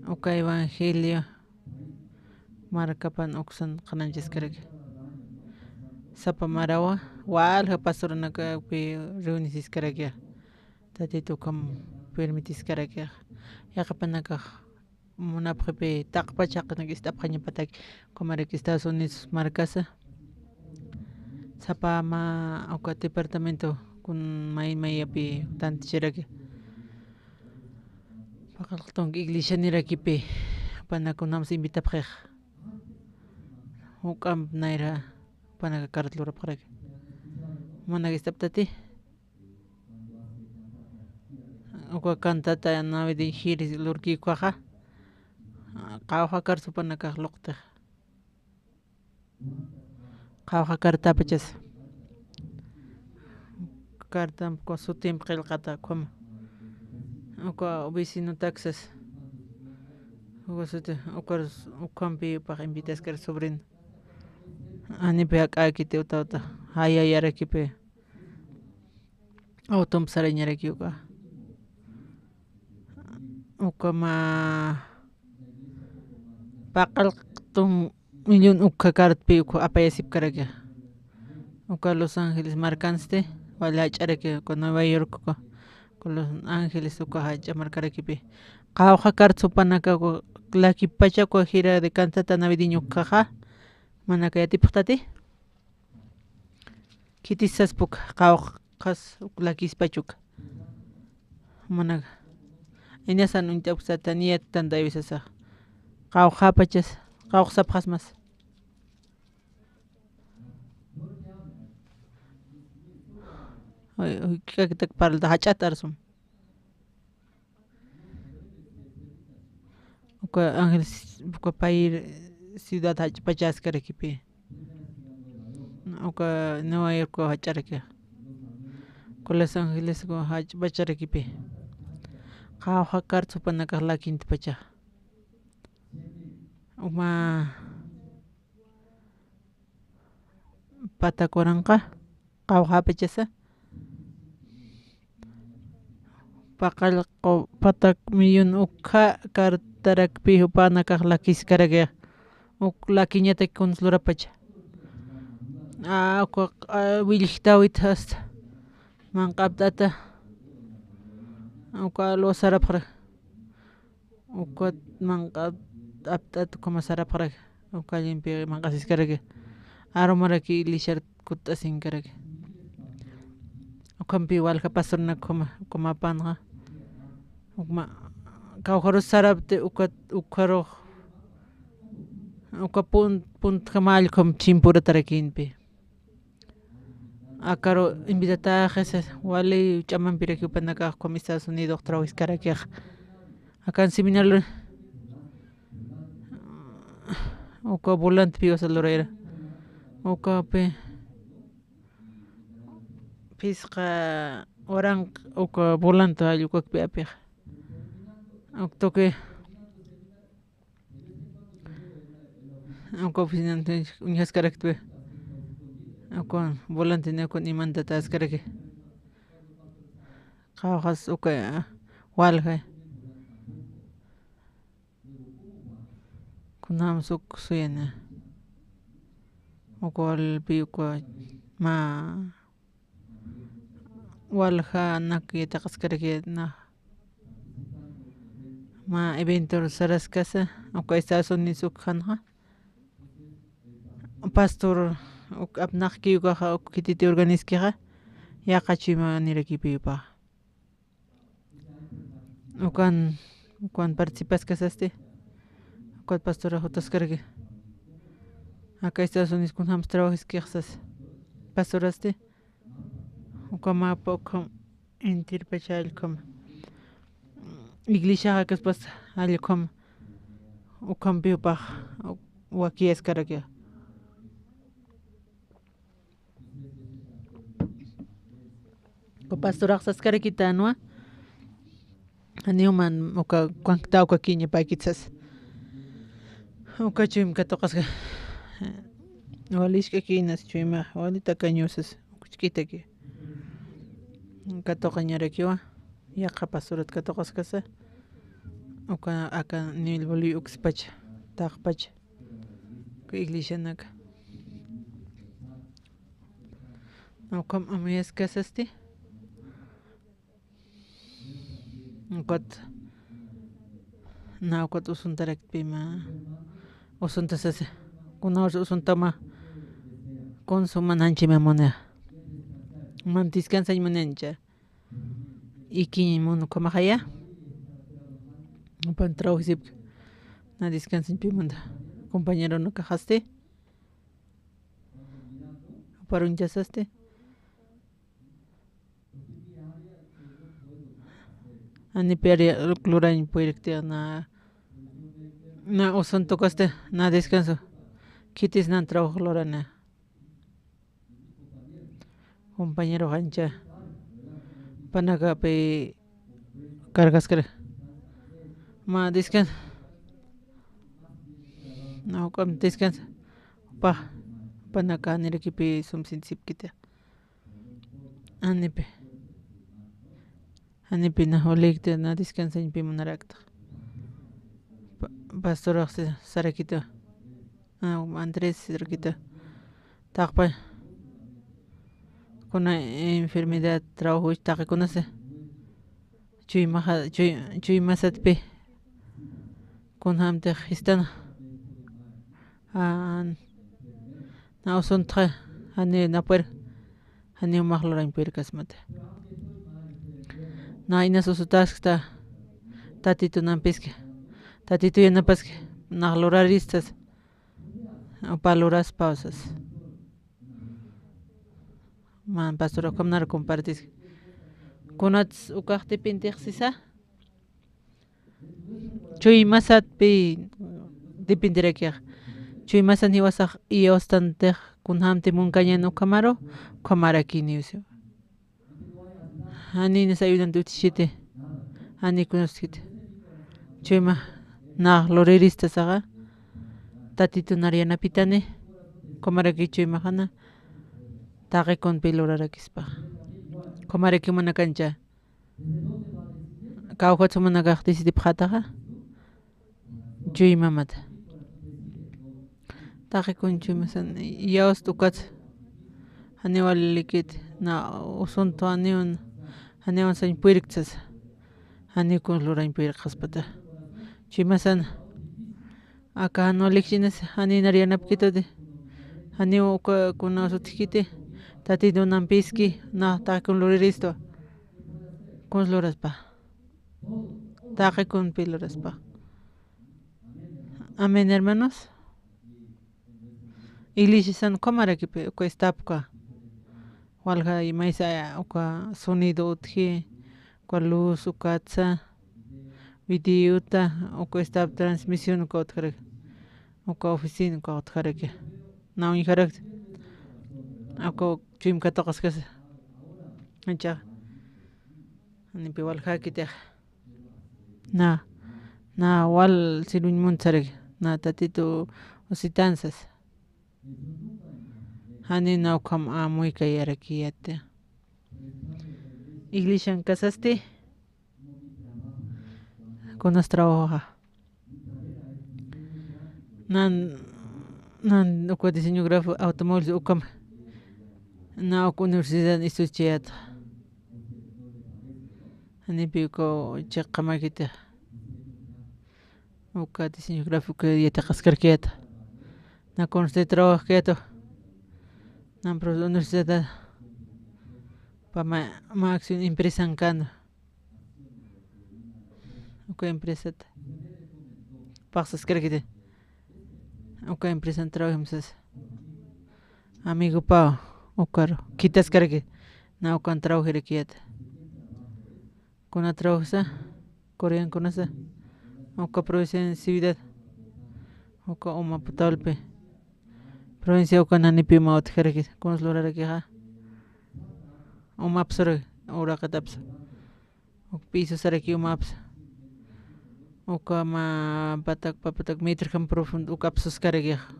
Uka evangelio markapan uksan qhananchaskaraki. Sapa marawa, walja pastoranakapi reunisiskarakixa. Tatitu ukham permitiskarakixa. Yaqhipanakax munapxipi taqpach jaqinaka ist'apxañapataki, ukhamaraki Estados Unidos markasa. Sapa mä uka departamento kun may mayapi tantichiraki. Paqallq tunka iglesianirakipi, jupanak kunjams invitapxix. Juk'amp nayra, jupanaka carta lurapxaraki. Jumanak ist'aptati. Uka cantata navideño jiri lurki ukaxa. Qawqha carta jupanakax luqtix. Qawqha cartapachas. Cartamp uka sutimp qillqata ukhama. Uka vecinotaksas. Uka suti, ukar, ukhampi jupax invitaskar sobrino. Janipi jak'äkiti uta uta. Jayayarakipi. Automp sarañaraki uka. Ukhama paqallq tun millón ukkha cartpi uka apayasipkaraki. Uka Los Ángeles markansti, wali jach'araki, uka Nueva York uka, uka Los Ángeles uka jach'a markarakipi. Qawqha carta jupanaka uka lakipacha uka gira de cantata navideño ukkhaxa, manaka yatipxtati. Khitis saspa uka, qawqhas uk lakispach uka. Manaka. Inasan uñt'apxsata niyat tantaywi sasa. Qawqhapachas, qawqhasapxasmas. Uy, uy, k'akitak parlta jach'at arsum. Uka Ángeles, uka pay ciudad jach'pachaskarakipi. Uka Nueva York jach'araki. Uka Los Ángeles jach'pacharakipi. Qawqha carta jupanakax lakintpacha. Uma patak waranqa, qawqhapachasa. Paqallq patak millón ukkha cartarakpi jupanakax lakiskarakix. Uk lakiñatak kuns lurapacha. A, uka, a, willjtawit hasta. Manq'apt'ata. Uka alwa sarapxarak. Ukat manq'at apt'at ukhama sarapxaraki, uka allimpi manq'asiskaraki, arumaraki iglesiar kutt'asinkaraki. Ukhampi walja pastornak ukhama, ukhamapanxa, ukhama, kawkharus sarapti ukat, ukharux, uka pun-, puntjama allkhum chimpuratarakinpi. Akaru invitataxis, wali ch'amampiraki jupanakax ukham Estados Unidos trabajiskarakix. Akan seminario uka volante piwasa lurayra. Ukapi phisqa waranq uka volante jall ukakpi apix. Uktuki Uka oficinanti uñjaskaraktwi. Uka volantinakun imantataskarakixa. Qawqhas uka walja. Kunjams uk suyani. Uka walpi uka mä waljanak yatiqaskaraki na. Mä eventor saraskasa, uka Estados Unidos ukxanxa. Pastor uk apnaqki ukaxa, uk khititi organizkixa, yaqha chuyma nirakipi upaxa. Ukan, ukan participaskasasti, ukat pastora jutaskaraki. Aka Estados Unidos kunjams trabajiskixsas. Pastorasti. Ukamapa ukham intirpacha allkham. Iglesiaxa kaspas allkham. Ukhampi upax wakiyaskarakiwa. Uka pastorax saskarakitanwa. Janiw man uka cuanktawkakiñapäkit sas. Uka chuyma katuqaska. Wali isk'akinas chuyma, wali takañusas, ukuchkitaki. Katuqañarakiwa, yaqha pastorat katuqaskasa. Uka aka nivel Bolivia ukspacha, taqpacha. Uka iglesianaka. Ukham amuyaskasasti. Ukat, na ukat usuntarakpima, usuntasasa. Kunawsa usuntama, kuns uman anchima muni. Man descansañ muni ancha. Ikiñ mun ukhamaxaya. Upan trabajisipki. Na descansañ pi munda. Compañeronakax asti. Uparuñchasasti. Janipi ari lurañ puyrkti na, na usuntukasti, na descanso. Khitis nan trabajo lurani. Compañero qancha. Panakapi cargaskar. Ma descanso. Na, ukham descanso. Pa, panaka nirakipi sumsintisipkita. Janipi. Janipi na walikti na descansañpi munarakta. Pa-, pastorax si-, sarakita. Ah, Andrés sarakita. Taqpa. Kuna enfermedad trabajo taqi kunasa. Chuymaxa-, chuy-, chuymasatpi. Kunjamtix jistan. Ah, na usuntxa, jani napur, jani umax lurañ puyrkasmata. Na inas usutaskta, Tatitu nampiski, Tatitu yanapaski, nax luraristas, upa luraspa usas. Man pastor ukham nar compartiski. Kunats ukax dependix sisa, chuymasatpi dependirakixa. Chuymasan jiwasax iyawstantix kunjamti munkañan ukhamaru, ukhamarakiniw siwa. Janinas ayudante utjchiti, jani kunastkiti. Chuyma nax luriristasaxa, Tatitu nar yanapitani, ukhamaraki chuymaxana, taqi kunpi lurarakispaxa. Ukhamaraki manakancha. Kawkhat sumanakax decidipxätaxa, chuymamata. Taqi kun chuymasan, iyawst ukat, janiw walikit, na usunt janiw, janiwan sañ puyrktsas, janiw kun lurañ puyrkxaspata. Chuymasan, aka jan walikchinas, janiw nar yanapkituti, janiw uka kuna usutjkiti, Tatitu nampiski, na taqi kun luriristwa. Kuns luraspa. Taqi kunpi luraspa. Amén, hermanos. Iglesiasan ukhamarakipi, uka estapka. Walja imaysa uka sonido utji, uka luz, ukatsa, videota, uka estap transmisión uka utjaraki, uka oficina uka utjaraki. Na uñjarakta. Uka chuyma katuqaskasa. Ancha. Janipi waljakitix. Na, na wal sirviñ muntsaraki, na Tatitu usitansas. Jani na ukham amuykayarakiyati. Iglesian kasasti, kunas trabajoxa. Nan, nan uka diseño gráfico automóviles ukham, na uka universidad estudichayäta. Janipi uka chiqamakita. Uka diseño gráfico yatiqaskarkayäta. Na kunsti trabajkayäta. Nan profesor universidad. Pama, ma acción empresan kan. Uka empresata. Paxsaskarkiti. Uka empresan trabajimsas. Amigopaw, ukaru. Khitaskarakiti. Naw ukan trawjirakiyät. Kuna trawjisa, coreankunasa, uka provincia ciudad, uka Uma Putalpi, provincia uka Nanipi Uma utjaraki, kuns lurarakixa, Uma apsura, uraqit apsa, uk piso saraki Uma apsa, uka mä patak, pä patak metrojam profundo, uka apsuskarakixa,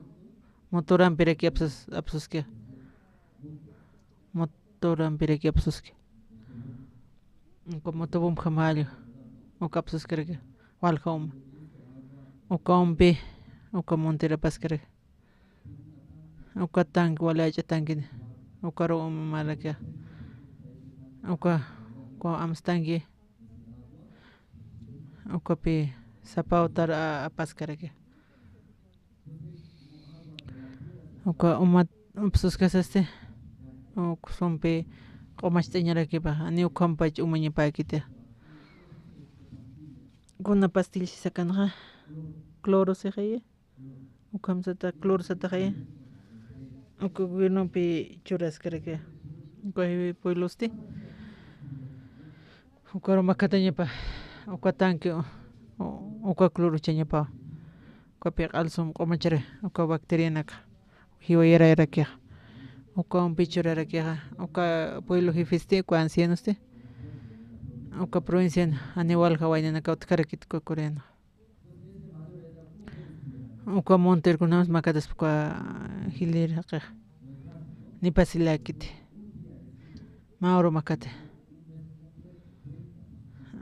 motorampiraki apsus, apsuski. Motorampiraki apsuski. Uka motobomjam jall, uka apsuskaraki, walja Uma. Uka Umpi, uka montera paskaraki. Uka tanque, wali jach'a tanque, ukaru Uma maraki. Uka, uka amstanque, ukapi sapawtar a, apaskaraki. Uka Uma apsuskasasti, uk sumpi q'umacht'añarakipa, ani ukhampach umañapäkiti. Kuna pastillsi sakanxa, cloro sixayi, ukhamsata cloro sataxayi, uka gobiernopi churaskaraki, uka jiwi pueblosti. Ukaru makatañapa, uka tanque, u-, u-, uka cloro uchañapa, ukapi q'al sum q'umachari, uka bacterianaka, jiwayarayarakixa, uka umpi churarakixa, uka pueblo jefesti, uka ancianosti, uka provincian, ani walja waynanaka utjarakit uka coreano. Uka monterkunamas makataspa uka jilïr jaqixa. Ni pasilakiti. Mä uru makati.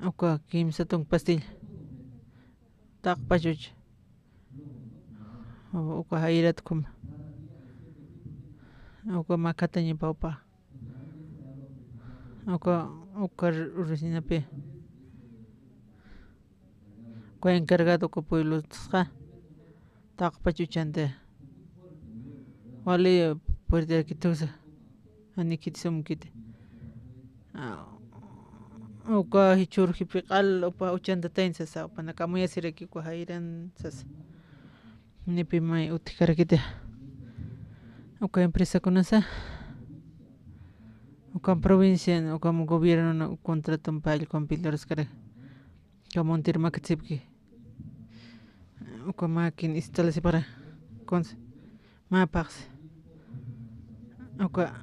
Uka kimsa tunk pastilla. Taqpachuch. Uka jayrat ukhama. Uka makatañapa upa. Uka, uka ur-, urusinapi. Uka encargado uka pueblosqa, taqpach uchanti. Wali puerterakitusa, ani khitisumkiti. Ah, uka jichhürjipi q'al upa uchantatayn sasa, upanaka amuyasiraki uka jayran sasa. Nipi may utjkarakiti. Uka empresakunasa, uka provincian, uka gobiernon contraton pallkun pillaruskara. Uka montir makatsipki. Uka makin instalasipara. Kunsa. Mä phaxsi. Uka,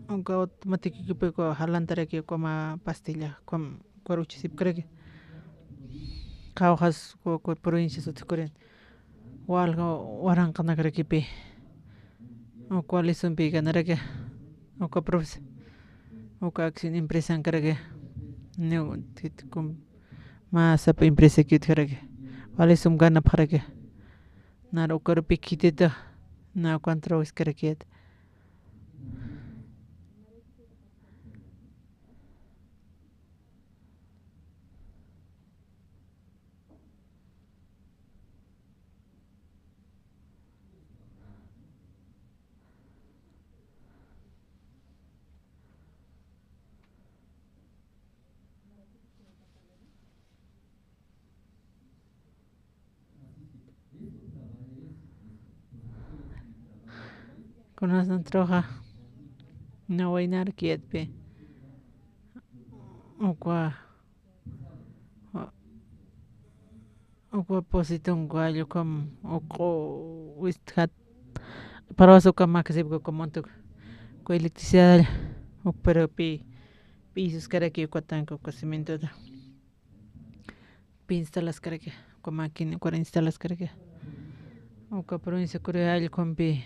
uka automático kipi uka jalantaraki uka mä pastilla, uka, uka ruchasipkaraki. Qhawxas uka, uka provincias utjkurin. Walja waranqanakarakipi. Uka wali sumpi ganaraki. Uka profes-, uka acción empresankaraki. Niw tit kum-, mä sapa empresaki utjaraki. Wali sum ganapxaraki. Nar ukarupi khitita. Na ukan trawiskarakit. Kunas nantroxa, na waynar kiyatpi. Ukwa, ukwa positon uka allukam, uku wistjat, parawasa uka makasipka uka montuk. Uka electricidad, uk pero pi, pisuskaraki uka tanque, uka cementota. Pi instalaskaraki, uka máquina, uka instalaskaraki. Uka provincia Corea allkumpi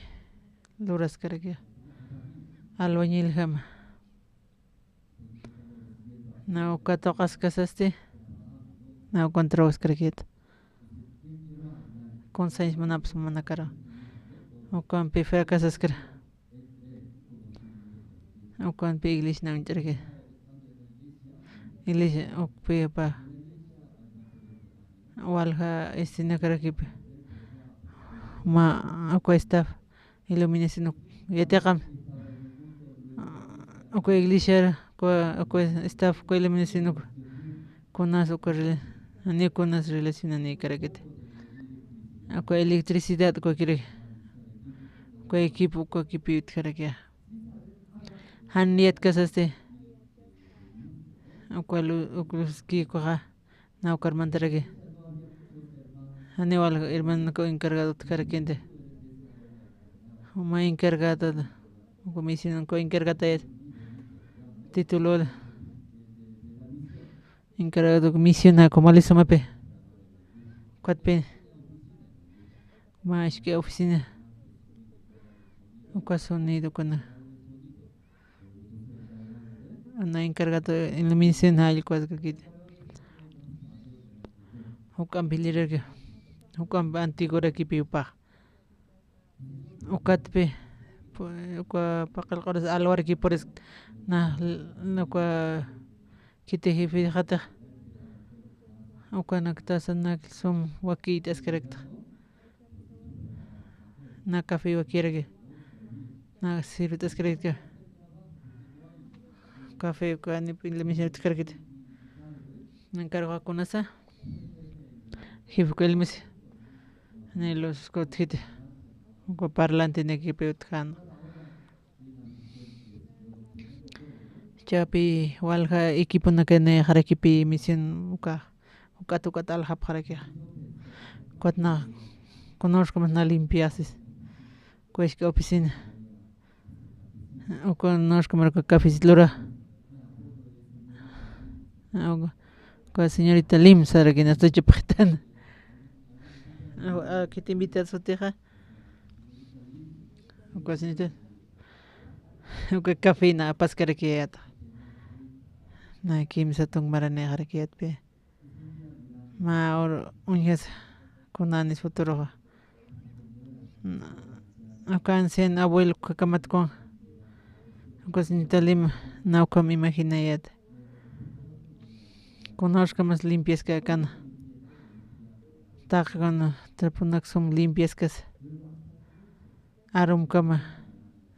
luraskaraki. Albañiljama. Na uka tuqaskasasti, na ukan trawaskarakit. Kunsañs munapsa munakara. Ukampi fracasaskara. Ukanpi iglesia namch'araki. Iglesia ukpi apa. Walja estinakarakipi. Ma uka staff iluminación uk yatiqam. Uka iglesia, uka, uka staff, uka iluminación uk. Kunas uka rela-, ni kunas relacionanïkarakiti. Uka electricidad uka kiri. Uka equipo uka kipi utjaraki. Jan yatkasasti. Uka lu-, uk luski ukaxa, na ukar mantaraki. Janiw walja hermano encargado utjarakïnti. Juma encargado, uka misión uka encargado titulo. Encargado misión, uka Malisumapï. Ukatpï, mä iskay oficina. Uka sonido kuna. Ana encargado en la misión allkuwaskakiti. Juk'ampi liraki. Juk'ampi antiguorakipï upax. Ukatpï, pu-, uka paqallq'uras alwarakipï puriskta, na, na uka khiti jefexatix, ukanaktasanak sum wakiyt'askarakta. Na café wakiraki, na sirvit'askarakta. Café uka ni p'inlimisinakta. Encargakunasa, jefe uka ilmis, ni los kutjiti, uka parlantinakipï utjäna. Chapï walja equiponaka niyxarakipï misión uka, uk'at uk'at aljapxarakixa. Ukatna, kunawskamas na limpiasis. Uka iskay oficina. Uka nawskamaraki cafecito lura. Uka, uka señorita Lim sarakïna, hasta chupxitan. Uka, uka invitado sutixa. Uka señorita. Uka café na apaskarakiyäta. Na kimsa tunk maranïxarakiyätpï. Mä ur uñjasa kunanis futuroxa. Uka anciano abuelo ukhamat kun. Uka señorita Lima, na ukham imaginayäta. Kunawskamas limpiaskakana. Taqi kuna traponak sum limpiaskasa. Arumkama,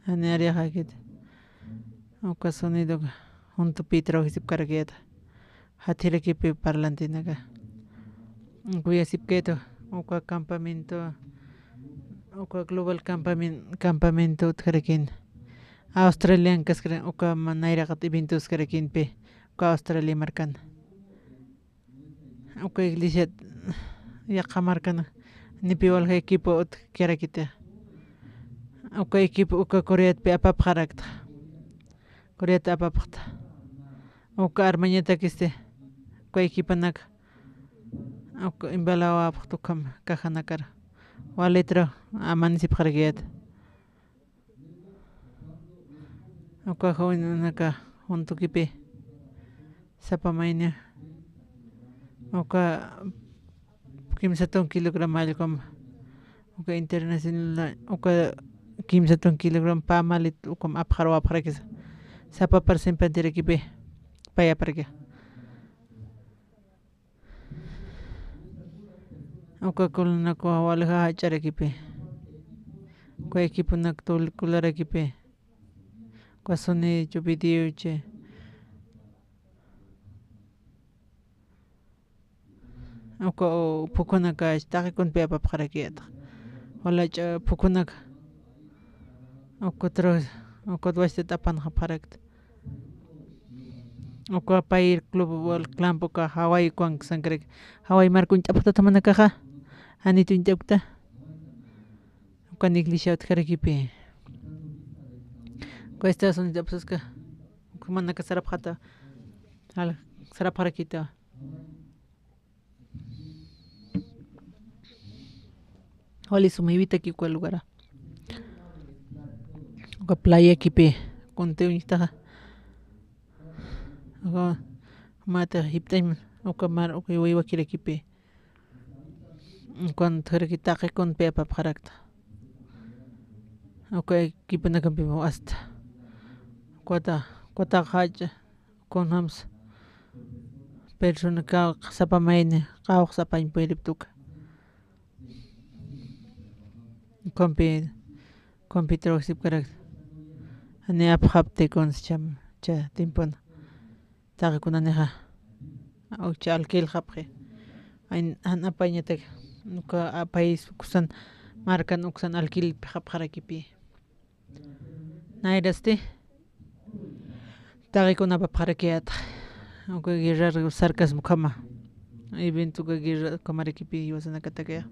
jani arixakiti. Uka sonidoka, juntupï trabajisipkarakiyäta. Jathirakipï parlantinaka. Kuyasipkaytu, uka campamento, uka global campamen-, campamento utjarakïn. Australian kaskara, uka ma-, nayraqat eventoskarakïnpï, uka Australia markan. Uka iglesiat yaqha markan, nipï walja equipo utjkarakiti. Uka equipo uka Coreatpï apapxarakta. Coreat apapxta. Uka armañatakisti, uka equiponak, uka embalawapxta ukham cajanakar. Walitraw amanisipxarakiyäta. Uka jovenaka juntukipï sapa mayni uka kimsa tunk kilogramo allqum, uka internacional, uka kimsa tunk kilogramo pamalit ukum apxaruwapxarakisa. Sapa parsimpantirakipï payapxaraki. Uka kulunakwa walja jach'arakipï. Uka equiponak tul-, kularakipï. Uka sonido, video, chi. Uka, u, phukhunaka taqi kunpï apapxarakiyäta. Walach'a phukhunaka. Uka tru-, uka wachtat apanxapxarakta. Uka payir club wal clamp uka Hawái ukank sankarak. Hawái marka uñt'apxtata manakaxa. Janit uñt'apkta. Ukan iglesia utjarakipï. Uka Estados Unidos apsaska. Uka manaka sarapxata. Al sarapxarakita. Wali suma jiwitaki uka lugara. Uka playakipï, kunti uñjtaxa. Uka mata jipt'añ, uka mar, uka waywakirakipi. Ukan utjaraki taqi kunpi apapxarakta. Uka equiponakampi asta. Uka ta, uka ta jach'a. Kunjams persona ka sapa mayni qawqsapañ puyriptuka. Compi-, computer sipkarak. Ani apxapti kunscham cha timpuna. Taqi kunanixa. Ucha alquil japxi. Ayn, an apañatak. Uka apay uksan markan uksan alquil japxarakipi. Nayrasti, taqikuna apapxarakiyäta. Uka guerrar sarkasma ukhama. Evento uka guerra ukhamarakipi jiwasanakataki.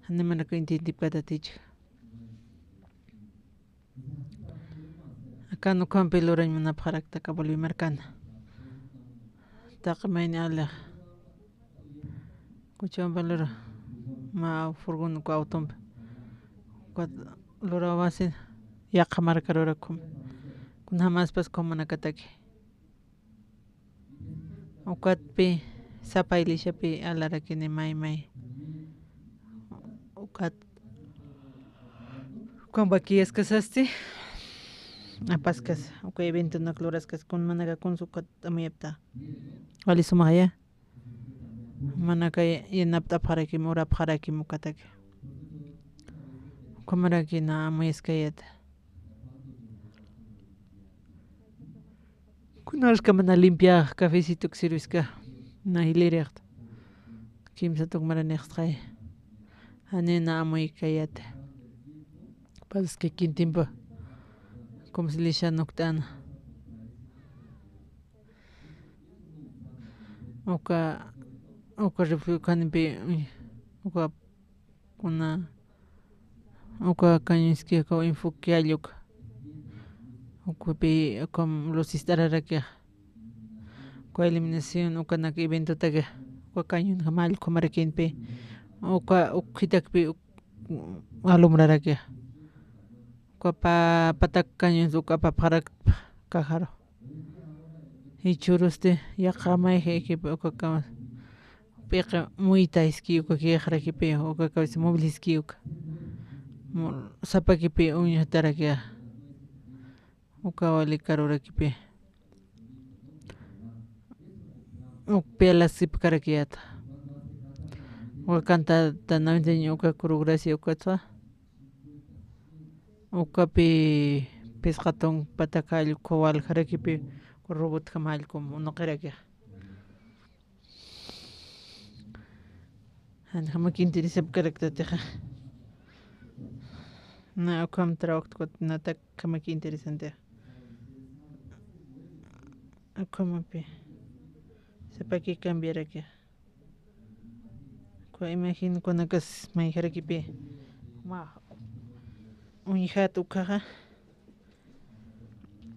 Janiw manaka entiendipkataticha. Akan ukhampi lurañ munapxarakta aka Bolivia markana. Taqi mayni alixa. Cochabamba lura, mä furgón uka autompi. Ukat lurawasin yaqha markarurak ukham. Kunjamaspas ukhamanakataki. Ukatpi sapa iglesiapi alarakini may may. Ukat ukham vaquiaskasasti. Apaskas, uka eventonak luraskas, kun manaka kunsa ukat amuyapta. Wali sumaxaya. Manaka yanapt'apxarakim, urapxarakim ukataki. Ukhamaraki na amuyaskayäta. Kunarska mana limpiax cafecito sirviska, na jilïrixta. Kimsat uk maranixtxay. Janiw na amuykayäta. Pasaski kintimpa. Kumslisha nukt'ana. Uka, uka refugio ukhanimpi, uka kuna, uka cañón iski, uka enfoque alluka. Ukapi, uka luz ist'ararakixa. Uka iluminación, ukanak eventotaki, uka cañón jama allku ukhamarakinpi. Uka, uk jitakpi, uk alumbrarakixa. Uka pa-, patak cañón, uka apapxarakta cajaru. Jichhürusti yaqha mayjaykipi uka kama p'iqi muyta iski uka kixrakipi, uka kawsa muble iski uka. Mu-, sapakipi uñjatarakixa. Uka wali karurakipi. Ukpi alasipkarakiyäta. Uka cantata navideño uka Coro Gracia ukatwa. Ukapi phisqa tunka patak allku waljarakipi, robot jama allkum unuqirakixa. Jan jamak interesapkarakta tixa. Na ukham trabajtkuta natak jamak interesantixa. Ukhamapi sapaki cambiarakixa. Uka imaginakunakas mayjarakipi. Ma uñjat ukaxa.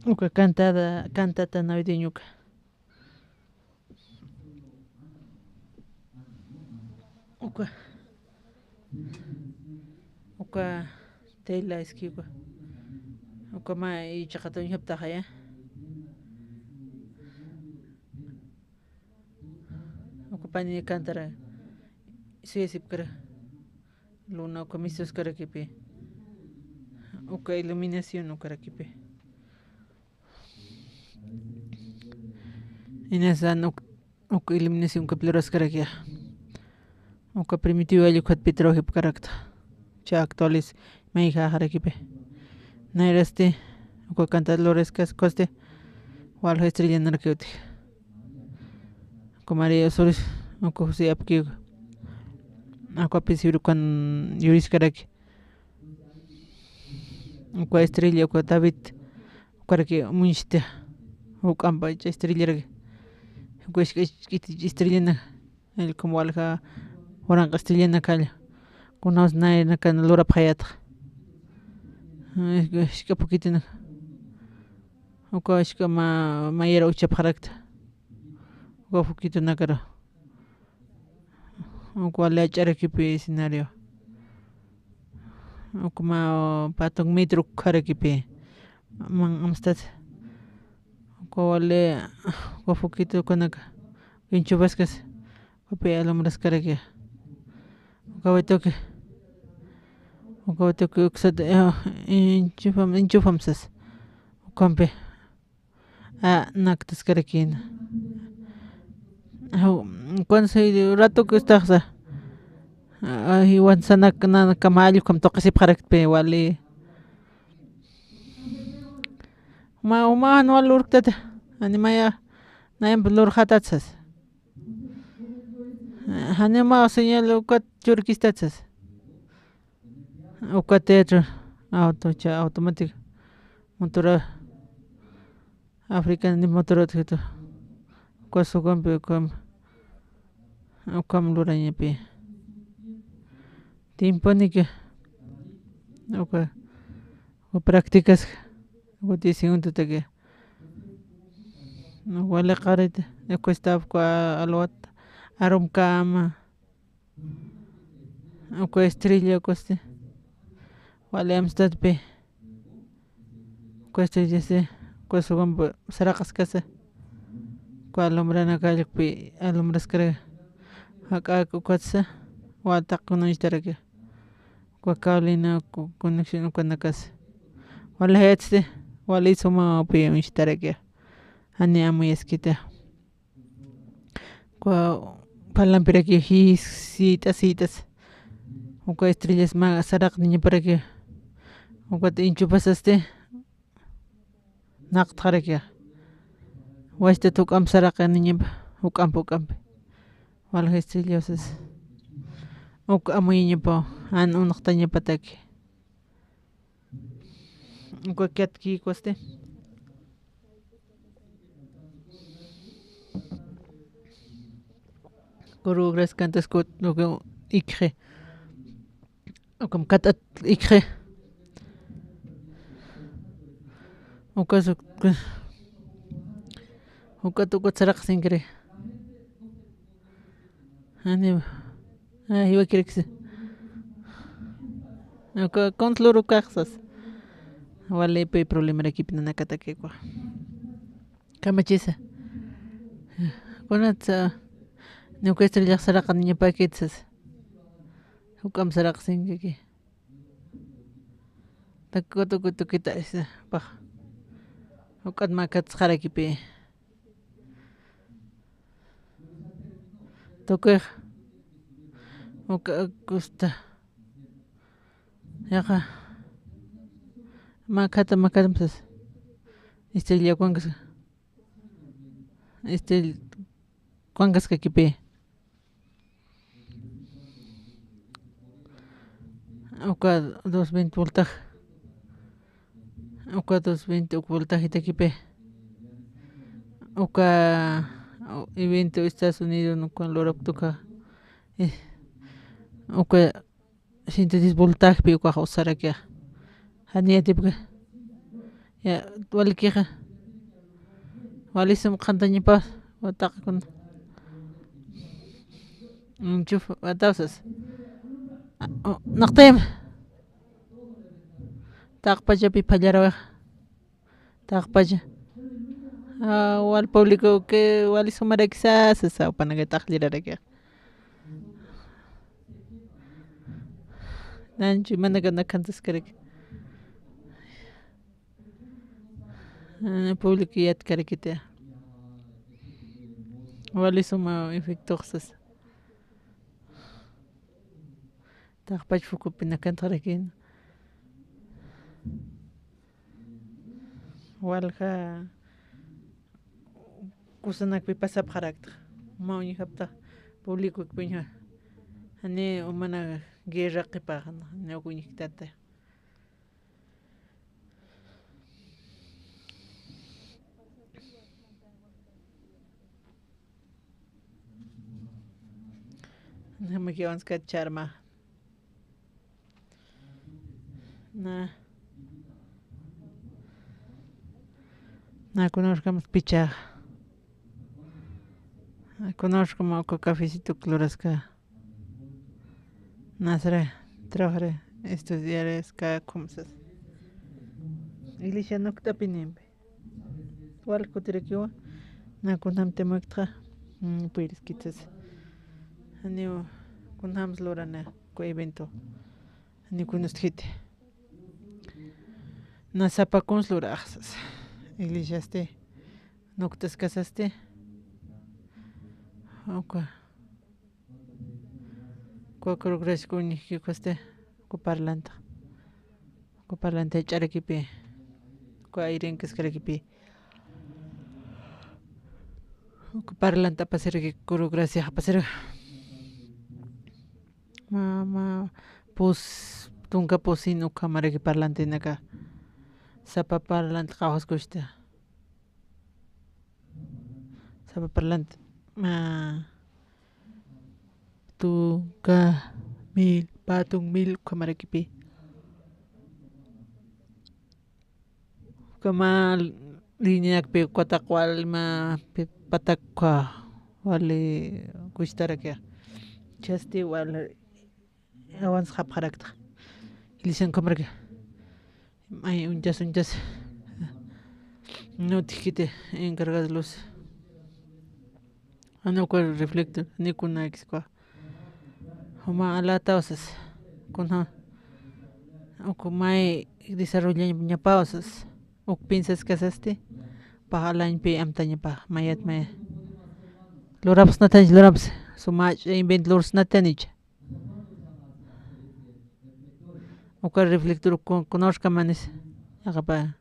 Uka cantada, cantata navideño uka. Uka, uka tela iski uka. Uka mä ichaqata uñjaptaxaya. Uka pani cantara suyasipkara. Luna uka mistuskarakipi. Uka iluminación ukarakipi. Inasan uk-, uka iluminación ukapi luraskarakixa. Uka primitivo allku ukhatpi trabajipkarakta. Cha actuales mayjaxarakipi. Nayrasti uka cantata luraskas ukasti walja estrellanarakiw utji. Uka María Osorio, uka José Apquiw. Ukapi sirvikan yuriskaraki. Uka estrella, uka David, ukaraki muñsti, juk'ampa estrellaraki. Uka isk'a isk'iti estrellanaka, allkum walja waranqa estrellanakalla. Kunaws naynakan lurapxayätxa. Isk'a, isk'a phukitunaka. Uka isk'a ma-, mayar uchapxarakta. Uka phukitunakaru. Uka wali ach'arakipi escenario. Uka mä patun metro ukharakipi. Man amstat. Uka wali, uka phukitu ukanaka. Enchufaskas. Ukapi alumbraskarakixa. Uka wituki. Uka wituki uksat, eh, enchufam, enchufam sas. Ukampi. A, naktaskarakïna. Aw, cuando soy rato que estás, a, jiwan sanak nanakama allkum tuqisipxarakpi wali. Ma, uma jan wal urktata, animaya, nayamp lurxatat sas. Janiw mä señal ukat churkistat sas. Uka teatro, auto, cha, automático. Motora, africana ni motora utjitu. Uka sukampi, ukham, ukham lurañapi. Tiemponiki, uka, uka practicas, uka diez segundotaki. Wali qarita, uka estaba uka alwat, arumkama. Uka estrella, uka este. Wali amstatpi. Uka estrellasi, uka sukampi saraqaskasa. Uka alumbrana kallkpi alumbraskara. Jak'ak ukatsa, wali taqkuna uñstarakix. Uka cablena, uka conexión ukanakasa. Wali jayatsti, wali sumapi uñstarakix. Jani amuyaskita. Uka parlampiraki jis, sit'as, sit'as. Uka estrellas mä saraqniñaparaki. Ukat inchupasasti. Naqtxaraki. Wachtat juk'amp saraqniñapa, juk'amp, juk'ampi. Walja estrellasas. Uk amuyañapa, jan unxtañapataki. Uka kiatkïkwasti. Kurugras kantas kut, uka ikxi. Ukam kat'at ikxi. Ukas, uka, ukat, ukat saraqsinkiri. Jani, ah, jiwakiriksi. Uka, control ukaxsas. Walipi problemarakipinanakatakiwa. Kamachisa. Kunatsa, uka estrella saraqaniñapakit sas. Juk'amp saraqsinkaki. Takutukutukita isa, pax. Juk'at mä katsxarakipi. Tukix. Uka kusta. Yaqa. Mä kata, mä katam sas. Estrella kuankas. Estrella kuankaskakipi. Uka dos veinte voltaje. Uka dos veinte uk voltajetakipi. Uka evento Estados Unidos ukan lurapkta uka. Eh, uka ciento diez voltajpi ukax usarakixa. Jani yatipki. Ya, walikixa. Wali sum qhantañapa, wataqkun. Enchuf, watawsas. Ah, oh, naqtayam. Taqpachapi phallarawixa. Taqpacha. Ah, wal público que wali sumarakisa, sasa, upanaka taqllirarakixa. Nanchu, imanaka nakhantaskaraki. Ah, público yatkarakita. Wali suma efectoxsas. Taqpach focopi nakhantxarakin. Walja kusanakpi pasapxaraktxa. Mä uñjapta públicokpi uñja. Jani umana guerra qhipaxan, jani uk uñjktata. Jamakiwanska charma. Na. Na, kunawskam picha. Kunawskam uka cafecito luraska. Nasra, trabajar, estudiar, es cada cosas. Iglesia nukt'apinimpi. Wal kutirakiwa, na kunjam temuktxa, mm, puyriskitsa. Janiw kunjams lurana ku evento. Janiw kunustjiti. Na sapa kuns luraxsas. Iglesiasti, nukt'askasasti. Uka. Uka creo que uñjkikusti, uka parlante. Uka parlante jach'arakipi. Uka airenkaskarakipi. Uka parlante apasiraki, creo que apasiraki. Mä, mä, pus, tunka pusin ukhamaraki parlantenaka. Sapa parlante qawaskusta. Sapa parlant, ma, tunka, mil, patun mil, ukhamarakipi. Ukhama liñakpi ukataq wal ma pi-, patak ukha wali kushtaraki. Chasti wal awansxapxarakta. Ilishan ukhamaraki. Ay, uñchas, uñchas. No te quite, encargado luz. Ana uka reflector, ni kuna ekskwa. Juma alata usas. Kuna. Uku may desarrollo ñapa usas. Uk piensas kasasti. Paja alañpi amtañapa, mayat maya. Lurapsnatañ, luraps. Suma invent lursnatañich. Uka reflector ku-, kunawskamanis. Aqapa.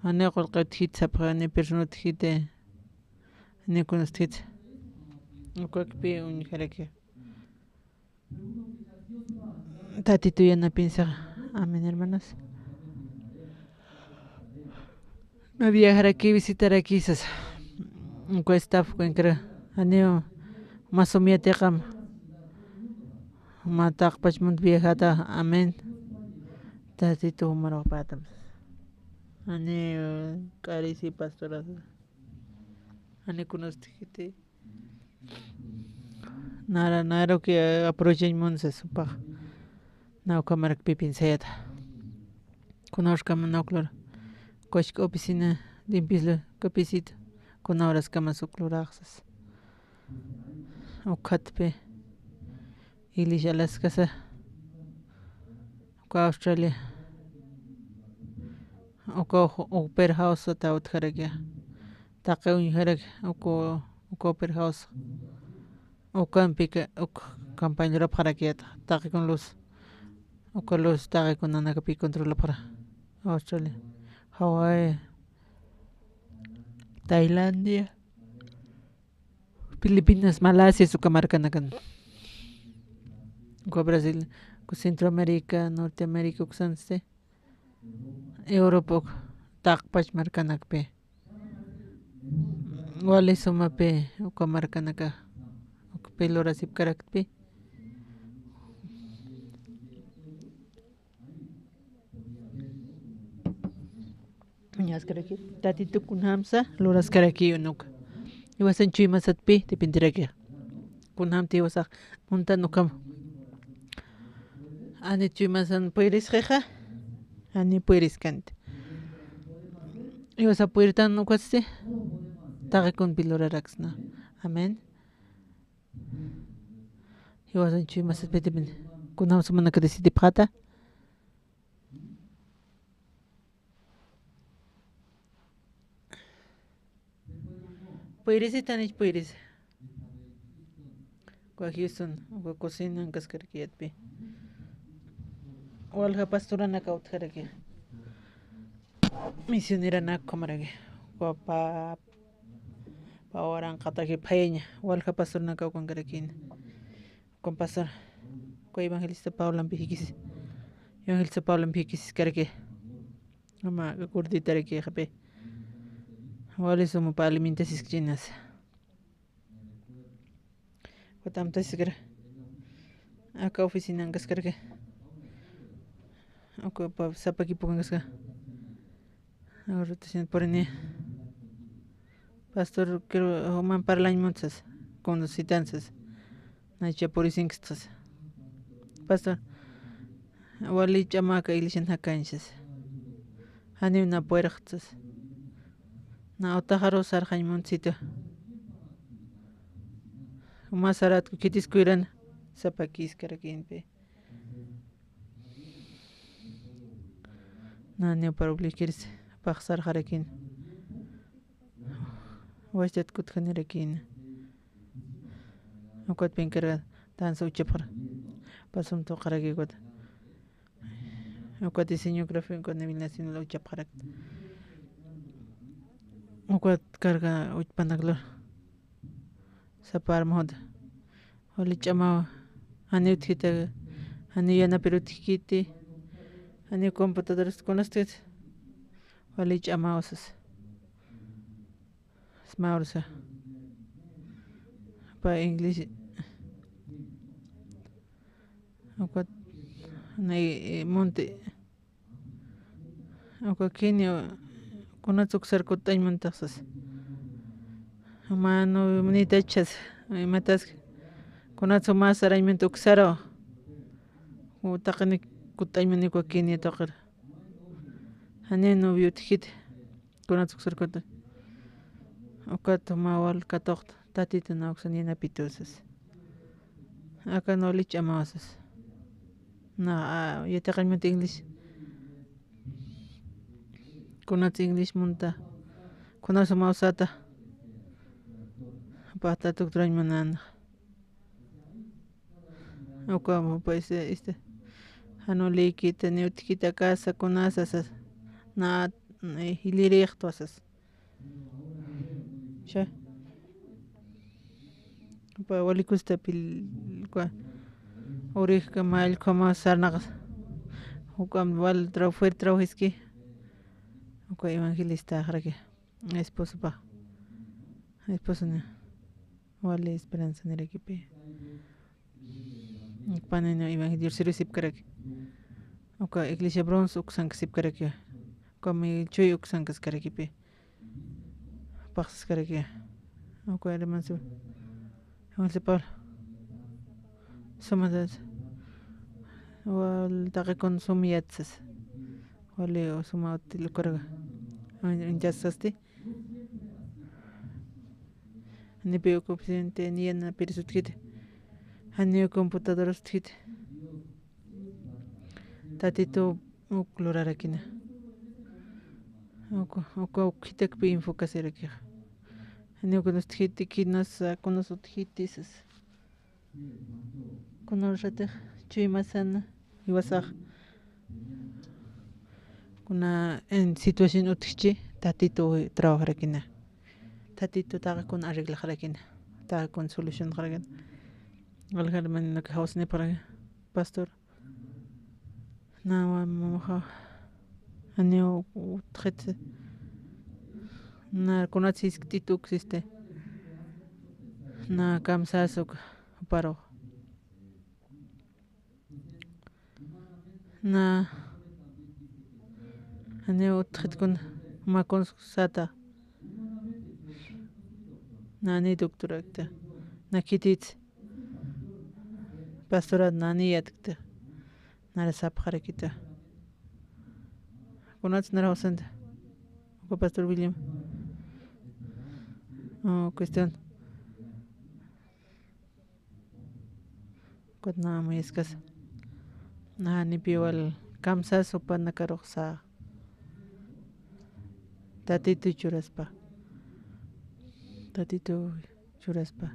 Ani qullqi utjit sapxa, ani persona utjit. Ani kunastjit. Ukakpi uñjaraki. Tatitu yanapinsaxa. Amén, hermanos. Mä viajaraki, visitaraki sasa. Uka staff, uka encarga. Janiw mä sum yatiqam. Mä taqpach munt viajata. Amén. Tatitu jumaruxpatam. Janiw k'arisi pastorasa. Janiw kunastjiti. Nara, nara que aprovechañ munsas jupax. Na ukhamaraki piensayata. Kunawraskama na uk lura. Kushka oficina limpiesla kapisit. Kunawraskamas uk luraxsas. Ukhatpi. Ilis alaskasa. Uka Australia. Uka, uka opera house ta utjaraki. Taqi uñjaraki, uka, uka opera house. Ukampika, uk campaña lurapxarakiyata, taqi kun luz. Uka luz taqi kun nanakapi controlapxara. Australia, Hawái, Tailandia, Filipinas, Malasia, uka markanakan. Uka Brasil, uka Centroamérica, Norteamérica, uksansti. Europa uk taqpach markanakpi. Wali sumapi uka markanaka ukpi lurasipkarakpi. Uñaskaraki, tatitu kunjamsa luraskaraki uka. Iwasan chuymasatpi dependerakixa. Kunjamti iwasax muntan ukham. Ani chuymasan puyrisxixa, ani puyriskanti. Iwasa puyritan ukatsti, taqi kunpi luraraksna. Amén. Iwasan chuymasatpi depende. Kunjamsa munaka decidipxata. Puyrisitanich puyrisi. Uka Houston, uka cocinan kaskarakiyatpi. Walja pastoranaka utjaraki. Misioneranaka ukhamaraki. Uka pa-, pa waranqataki phayaña. Walja pastoranaka ukankarakina. Ukan pastor, uka evangelista Paulampi jikis, evangelista Paulampi jikisiskaraki. Ama, gorditarakixa pï. Wali suma pä alimentasiskchinas. Ukat amtasiskara. Aka oficinan kaskaraki. Uka pä sapa equipokan kaska. Rotación purini. Pastor, quiero, juman parlañ muntsas, conducitan sas. Nacha purisinkstas. Pastor, wali ch'amaka iglesian jakañ sas. Janiw na puerxtsas. Na utaxaru sarxañ muntsitu. Juma saratku khitis kuyran sapakiskarakinpi. Naniw parublikirsi, paxsarxarakin. Wachtat kutjanirakina. Ukat pinkara danza uchapxara. Pasum tuqaraki ukat. Ukat diseño gráfico, ukat nivel nacional uchapxarak. Ukat karga uchpanaklar. Sapa armajota. Wali ch'amawa. Janiw utjita, janiw yanapir utjkiti, janiw computadores kunastkit. Wali ch'amawa sas. Smaursa. Pa inglés. Ukat nay, eh, munti. Uka kini kunatsa uksar kut'añ muntaxsas. Manu munitachas, imatas kunatsa masarañ munta uksaru. Utaqini kut'añ muni uka kini tuqir. Jani novio utjit. Kunatsa uksar kut'añ. Ukat mä wal katuqta, tatitun uksan yanapitusas. Akan wali ch'amawasas. Na, a, yatiqañ munta inglés. Kunatsa inglés munta. Kunatsa mä usata. Pata doctorañ munana. Uka, pues, este, jani lïkita, ni utjkita kasa, kunasas, na, eh, jilïrïxtwasas. Cha. Upa wali kusta pil, uka, urixka mallkhama sarnaqas. Uka wal traw-, fuerte trabajiski. Uka evangelista axraki. Esposopa. Esposona. Wali esperanza nirakipi. Panino evangelio servicio sipkaraki. Uka iglesia bronce uksanka sipkaraki. Uka mi chuy uksankaskarakipi. Paxsaskaraki. Uka hermano, hermano Pablo. Sumadas. Wal taqikun sum yatsas. Wali suma util ukarga. Inchasasti. Janipi uka presidente, ni yanapiris utjkiti. Jani uka computadoras utjkiti. Tatitu uk lurarakina. Uka, uka ukhitakpi enfocasirakixa. Jani uka utjkiti, kinas, kunas utjkiti sas. Kunasatix chuymasana jiwasax. Kuna en situación utjchi, tatitu trabajarakina. Tatitu taqikun arreglaxarakina. Taqikun solucionaxarakina. Walja hermano que jawsnipxarakina. Pastor. Na, wa, mamaxa. Jani utjit. Na, kunatsa jiskt'it uksiste. Na, kamsas uk, juparux. Na, jani utjit kun, mä kuns sata. Nani doctorakta. Na, khitits. Pastorat nani yatkta. Nara sapxarakita. Kunats nara jawsanta. Uka pastor William. Oh, cuestión. Ukat na amuyaskas. Janipi wal kamsas jupanakaruxa. Tatitu churaspa. Tatitu churaspa.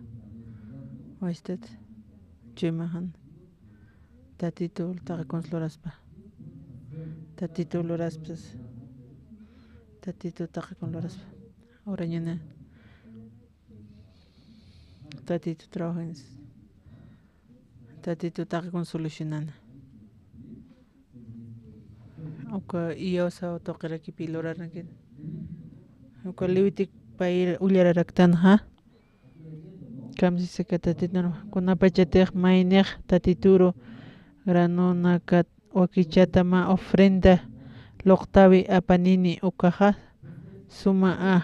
Waystat chuymaxan. Tatitu taqikuns luraspa. Tatitu luraspas. Tatitu taqikun luraspa. Urañana. Tatitu trabajañas. Tatitu taqikun solucionana. Uka iyawsaw tuqirakipi lurarnakit. Uka Levitic pay ullararaktanxa. Kamsisaka Tatitun, kunapachatix maynix Tatituru granonakat wakichata mä ofrenda luqtawi apanini ukaxa suma a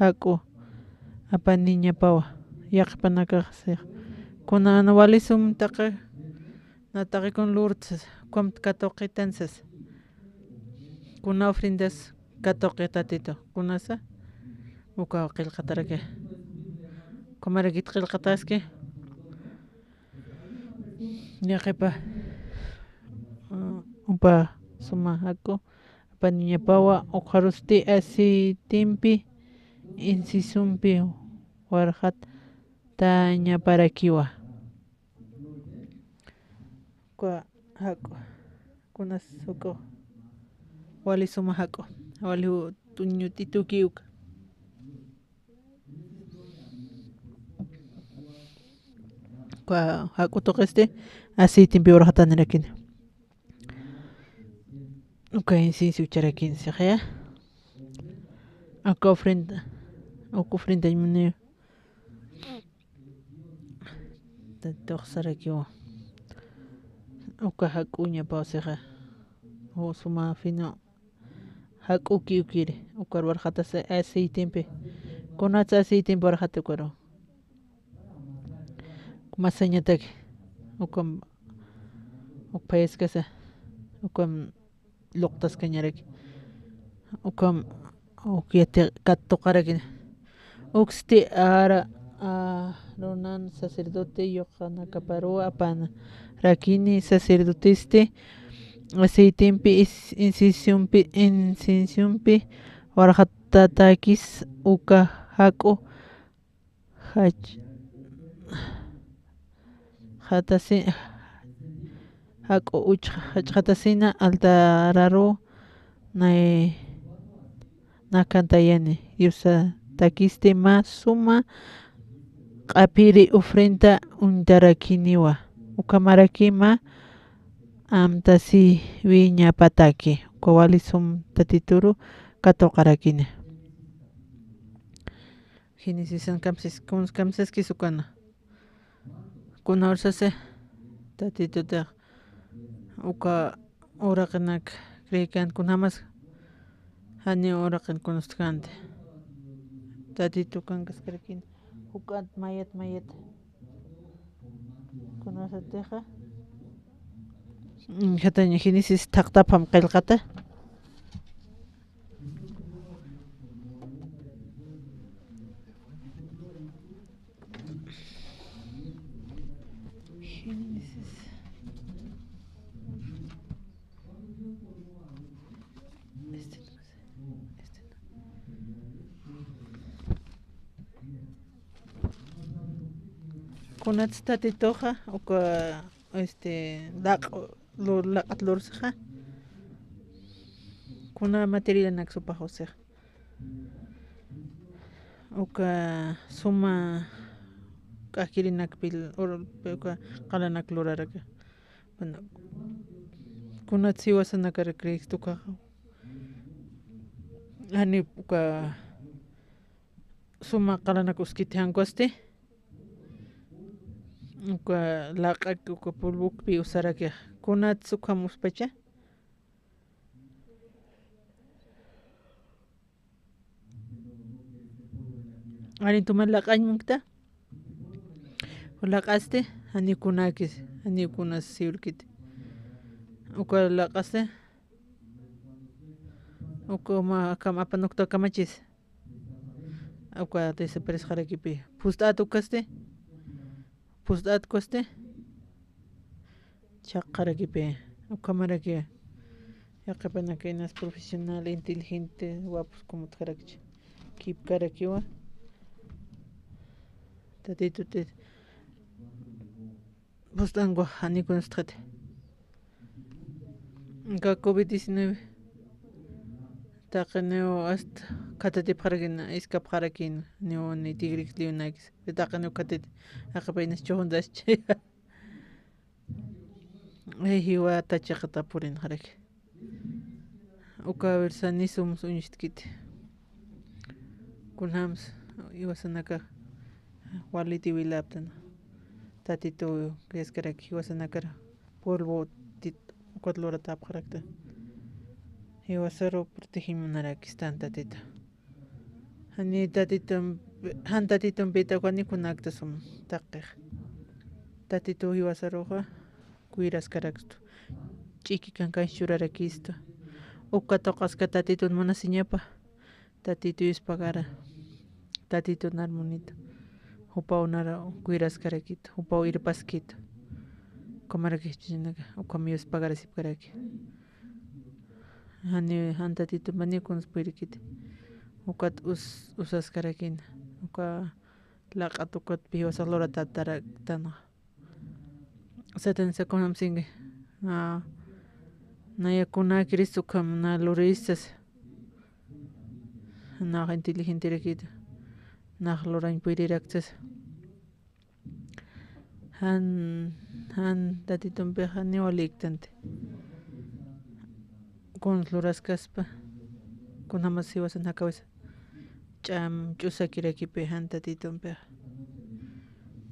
jak'u apaniñapawa yaqhipanakax six. Kuna wali sum taqi na taqikun lurtsas, ukham katuqitan sas. Kuna ofrendas katuqi Tatitu. Kunasa, ukaw qillqataraki. Ukhamarakit qillqataski. Yaqhipa, upa suma jak'u apaniñapawa, ukxarusti aceitempi incisompi warxat tañaparakiwa. Uka jak'u, kunas jak'u, wali suma jak'u, wali ju-, tuñut'ituki uka. Uka jak'u tuqisti aceitempi urxatanirakini. Uka incienso ucharakinsi, ya. Uka ofrenda. uk ofrendañ muniw. Tatitux sarakiwa. Uka jak'uñapaw sixa. Suma fino jak'uki ukiri. Ukar warxatasa aceitempi. Kunatsa aceitempi warxata ukaru. Masañataki. Ukam, uk phayaskasa. Ukam luqtaskañaraki. Ukam, uk yati katuqarakina. Uksti Aarón sacerdote yuqanakaparuw apanarakini, sacerdotesti aceitempi is-, inciensiompi, inciensiompi warxatatakis uka jak'u jach-, jatasi-, jak'u uchxa-, jach'xatasina altararu nay-, nakantayani. Diosatakisti mä suma q'aphiri ofrenda uñtarakiniwa. Ukhamaraki mä amtasiwiñapataki. Uka wali sum Tatituru katuqarakini. Génesis kamsis, kuns kamsaskis ukana. Kuna ursasi, Tatitutix uka uraqinak creekan kunjamas, jani uraqin kunustkanti. Tatitu kankaskarakini, juk'at mayat mayat. Kunasatixa, mm, jataña Génesis thaqtapxam qillqata. Génesis. Este no sé, este no. Kunats Tatituxa, uka, este, laq-, lu-, laq'at lursixa. Kuna materialanak supax usixa. Uka suma k'akirinak pil, ur-, uka qalanak luraraka. Bueno, kunats jiwasanakar Cristo ukaxa. Jani uka suma qalanak uskiti jankusti. Uka laq'ak uka polvokpi usaraki. Kunats ukham uspacha. Jani tuma laq'añ munkta. Laq'asti, jani kunakis, jani kunas siwirkiti. Uka laq'asti. Uka ma kam apanukta kamachis. Uka desaparecxarakipi. Phust'at ukasti. Phust'at ukasti. Chhaqxarakipi. Ukhamaraki. Yaqhipanakax inas profesional, inteligente, guapos como utjarakchi. Kipkarakiwa. Tatituti. Phust'anwa, jani kunustxati. Ka covid diecinueve. Taqiniw hasta khatatipxarakina, iskapxarakina, niw ni tigrik liwnakis. Taqiniw khatati, aqipaynas chuxuntaschi. Jiwata chiqata purinxaraki. Uka versa ni sums uñuchtkiti. Kunjams jiwasanaka waliti wilaptana. Tatitu yaskaraki jiwasanakar polvo tit ukat luratapxarakta. Jiwasaru protegimunarakistan Tatita. Jani Tatitum, jan Tatitumpita uka ni kunakta sum taqix. Tatitu jiwasaruxa cuidaskarakstu. Ch'iki kankanch churarakistu. Uka tuqaska Tatitun munasiñapa. Tatitu yuspagara. Tatitu nar munitu. Jupaw nar cuidaskarakitu. Jupaw irpaskitu. Ukhamaraki jichhachinaka. Ukham yuspagarasipkaraki. Jani jan Tatitu mani kuns puyrikiti. Ukat us-, usaskarakina. Uka laq'at ukatpi jiwasax luratataraktana. Satan sakunam singi. Na, naya kunakiris ukham na lurisas. Nax inteligenterakita. Nax lurañ puyriraktas. Jan, jan Tatitumpixa niwa lïktanti. Kuns luraskaspa, kunjamas jiwasan jakawisa. ch'am ch'usakirakipi jan Tatitumpixa.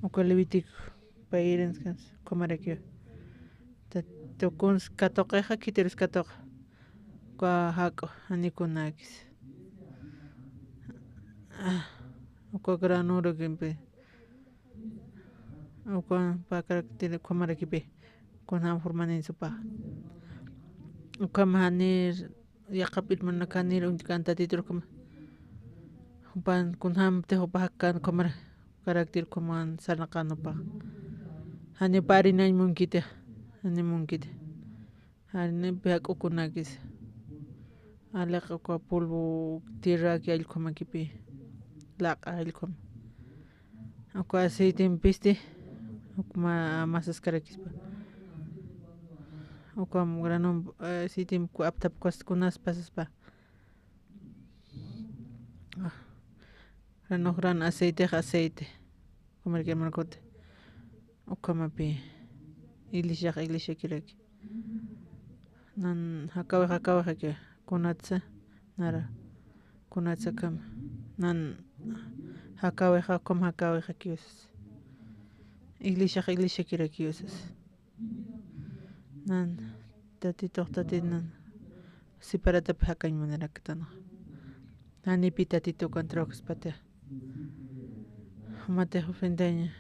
Uka Levítico payirinskas ukhamarakiwa. Tatitu kuns katuqixa, khitirus katuqa. Uka jak'u, janiw kunäkis. Ah, uka granurukimpi. Uka pä caracter ukhamarakipi. Kunjam formaninsupaxa. Ukham janir, yaqhap irmanonak janir uñt'kän Tatitur ukhama. Jupan kunjamtix jupax jakän ukhamar, caracter ukhaman sarnaqän jupax. Janiw parinañ munkiti, janiw munkiti. Jarinimpi jak'u kunäkis. Aliq uka polvo tierraki allkhamakipi. Laq'a allkhama. Uka aceitempisti. Ukma masaskarakispa. Uka granom, eh, aceitem ku aptapkasti kunas pasaspa. Ah. Granux gran aceitex aceite. Ukhamaraki hermano Cote. Ukhamapi. Iglesiax iglesiakiraki. Nan jakawix jakawixaki. Kunatsa. Nara. Kunatsa ukham. Nan jakawix ukham jakawixaki usas. Iglesiax iglesiakiraki usas. Nan, Tatitux Tatit nan, separatap jakañ munaraktanax. Janipi Tatitu ukan trabajaspatixa. Jumatix ofrendaña.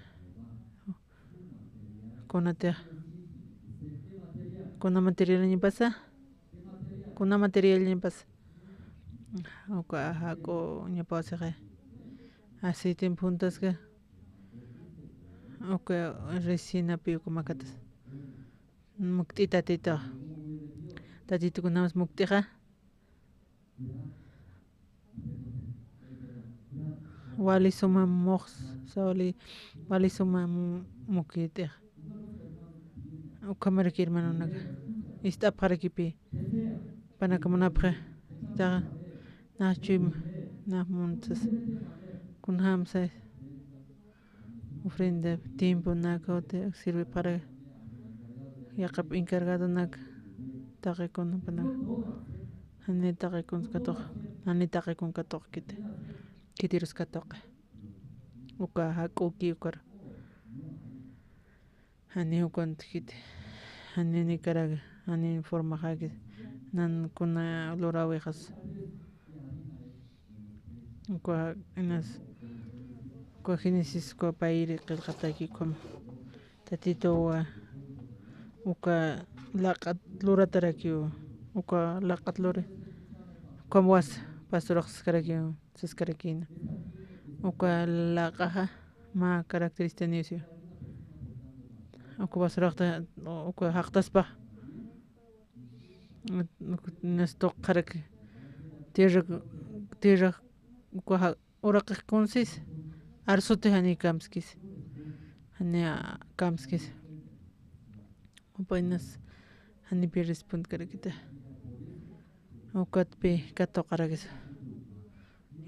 Kunatix. Kuna materialñapasa. Kuna materialñapasa. Uka jak'u ñapawsixa. Aceitemp juntaska. Uka resinapi uka makatas. Mukt'i Tatituxa. Tatitukunamas mukt'ixa. Wali suma muxsa, wali, wali suma mu-, mukt'ixa. Ukhamaraki hermanonaka. Ist'apxarakipi. Panakamunapxi. Taxa. Nax chuyma. Nax muntsas. Kunjamsa. Ofrenda, tiemponak, uti sirvipxaraki, yaqhip encargadonak, taqikunapanak, jani taqikun katuq, jani taqikun katuqkiti, khitirus katuqi, uka jak'uki ukar, jani ukantkiti, jani nikaraki, jani informaxakiti, nan kuna lurawixas. Uka inas, uka Génesis uka payri qillqataki ukhama. Tatituwa uka laq'at luratarakiw, uka laq'at luri. Ukham was, pastorux saskarakiw, saskarakina. Uka laq'axa mä característica niwsiwa. Uka pastoraxta, uka jaqtaspa. Inas tuqxaraki. Tierra, tierra, uka ja-, uraqix kunsis. Arsuti jani kamskis. Jani, ah, kamskis. Upa inas janipi respondkarakita. Ukatpi katuqarakisa.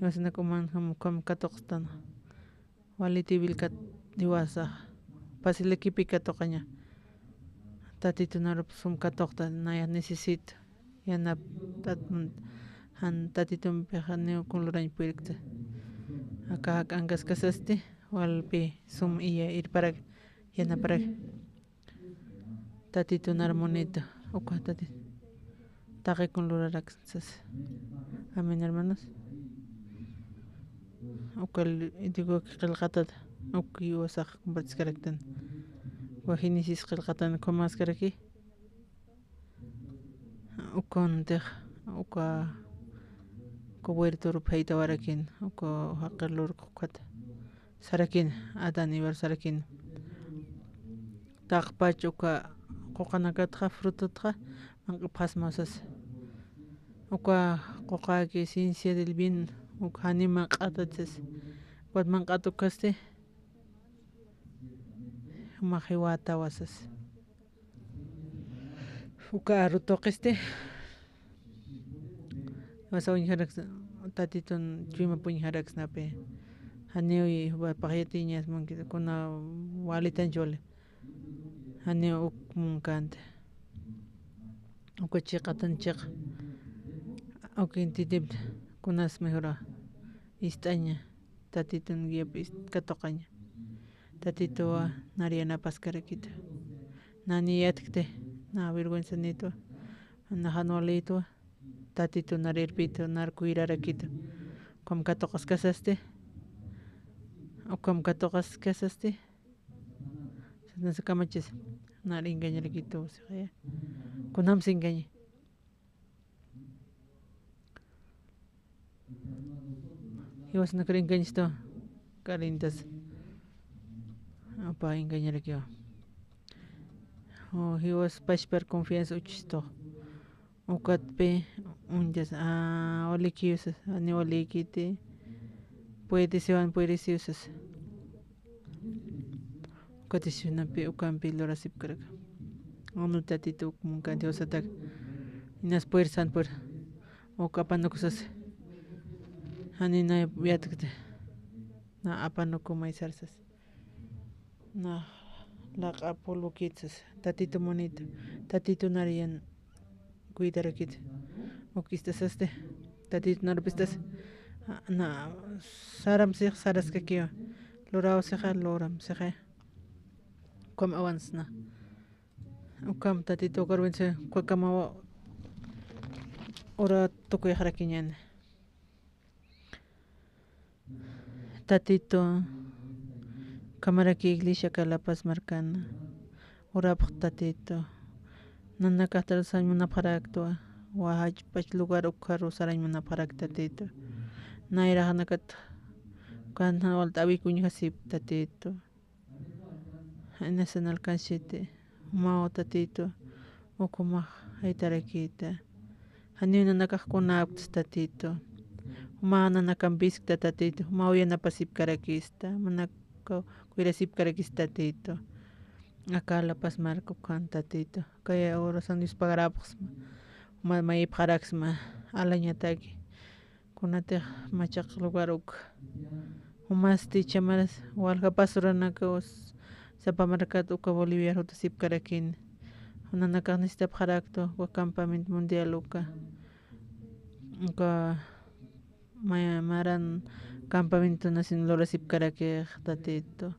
Iwasinak uman jam ukham katuqstana. Wali tibilkat iwasax. Pasilakipi katuqaña. Tatitunarup sum katuqta naya necesito. Yanap tat-, jan tatitumpixa niw kun lurañ puyrkta. Aka jak'ankaskasasti, walpi sum iya irparak, yanaparak. Tatitunar munita, uka tati-, taqikun lurarak sas. Amén, hermanos. Uka li-, digo, qillqatata, uka iwasax compartiskaraktan. Uka Génesis qillqatan, ¿cómo askaraki? Uka untix, uka, uka huertorup jaytawarakin, uka jaqir lurk ukat. Sarakin, Adán Evar sarakin. Taqpach uka quqanakatxa, frutotxa, manq'apxasma sas. Uka quqaki ciencia del bien, uka jani manq'atat sas. Ukat manq'at ukasti, jumax jiwätawa sas. Uka arru tuqisti, iwasa uñjaraks, tatitun chuyma puñjaraksnapi. Janiw, paqyatiñas munkit, kuna walitanch wali. Janiw uk munkänti. Uka chiqatan chiqa. Uk intitipta, kunas mejora. ist'aña, Tatitun guiap ist-, katuqaña. Tatituwa nar yanapaskarakitu. Nani yatkti, na vergüenza nitwa, na jan walïtwa, Tatitu nar irpitu, nar cuidarakitu. Ukham katuqaskasasti, ukham katuqaskasasti. Satanasa kamachis, nar engañarakitu, sixaya. Kunjams engañi. Jiwasnakar engañistu, karintas. Apa engañarakiwa. O, jiwas pachpar confianza uchistu. Ukatpi uñtas, a, walikiw sas, ani walikiti. Puede siwan puede siw sas. Ukat isinapi ukampi lurasipkaraka. Unu Tatitu uk munkan Diosatak. Inas puersan pur. Uk apanuku sas. Jani na yatkti. Na apanuku maysar sas. Na laq'a polvokit sas. Tatitu munita. Tatitu nariyan cuidarakit. Uk istasasti. Tatitu narpistas. Na saram six saraskakiwa. Luraw sixa, luram sixa. Ukham awansna. Ukham Tatitu ukar winsa, ukhakamawa ura tukuyxarakiñäni. Tatitu, ukhamaraki iglesia Calapaz markana. Urapx Tatitu. Nanakaxtar sarañ munapxaraktwa. Wajachpach lugar ukkharu sarañ munapxarakta Tatitu. Nayraxanakat ukan jan walt'äwik uñjasipkta Tatitu. Janisan alcanciti. Jumaw Tatitu, uk jumax jaytarakïta. Janiw nanakax kunäpktas Tatitu. Jumax nanakampiskta Tatitu. Jumaw yanapasipkarakista. Manaka cuidasipkarakista Tatitu. Aka Calapaz marka ukan Tatitu. Kaya oración Dios pagarapxsma. Jumax mayipxaraksma. Alañataki. Kunatix machaq lugar uk. Jumasti chamaras waljapas uranaka us-, sapa markat uka Boliviar jutasipkarakini. Nanakax necesitapxaraktu uka campamento mundial uka. Uka ma-, maran campamento nacional lurasipkarakix Tatitu.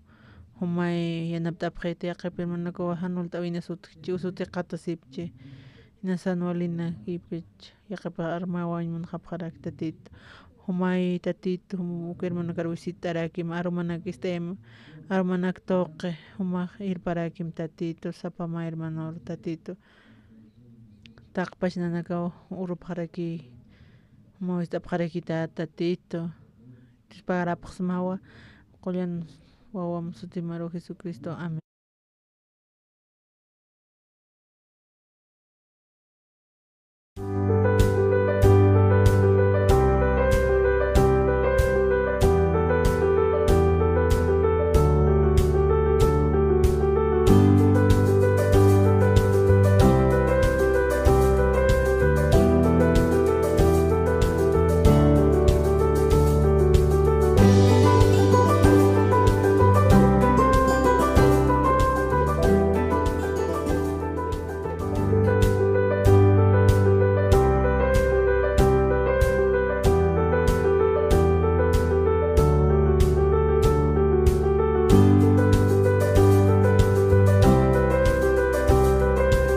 Jumay yanapt'apxiti, yaqhip hermanokawa jan walt'äwinas utjchi, sutiqatasipchi. Inasan walina kipkich, yaqhipax armawañ munxapxarak Tatitu. Jumay Tatitu, jum-, uk hermanokar visitarakim, arumanak ist'ayam, arumanak tuqi, jumax irparakim Tatitu, sapa mä hermanor Tatitu. Taqpach nanakaw urupxaraki, jumaw ist'apxarakita Tatitu. Dios pagarapxsmawa, qullan wawam sutimaru Jesucristo. Amén.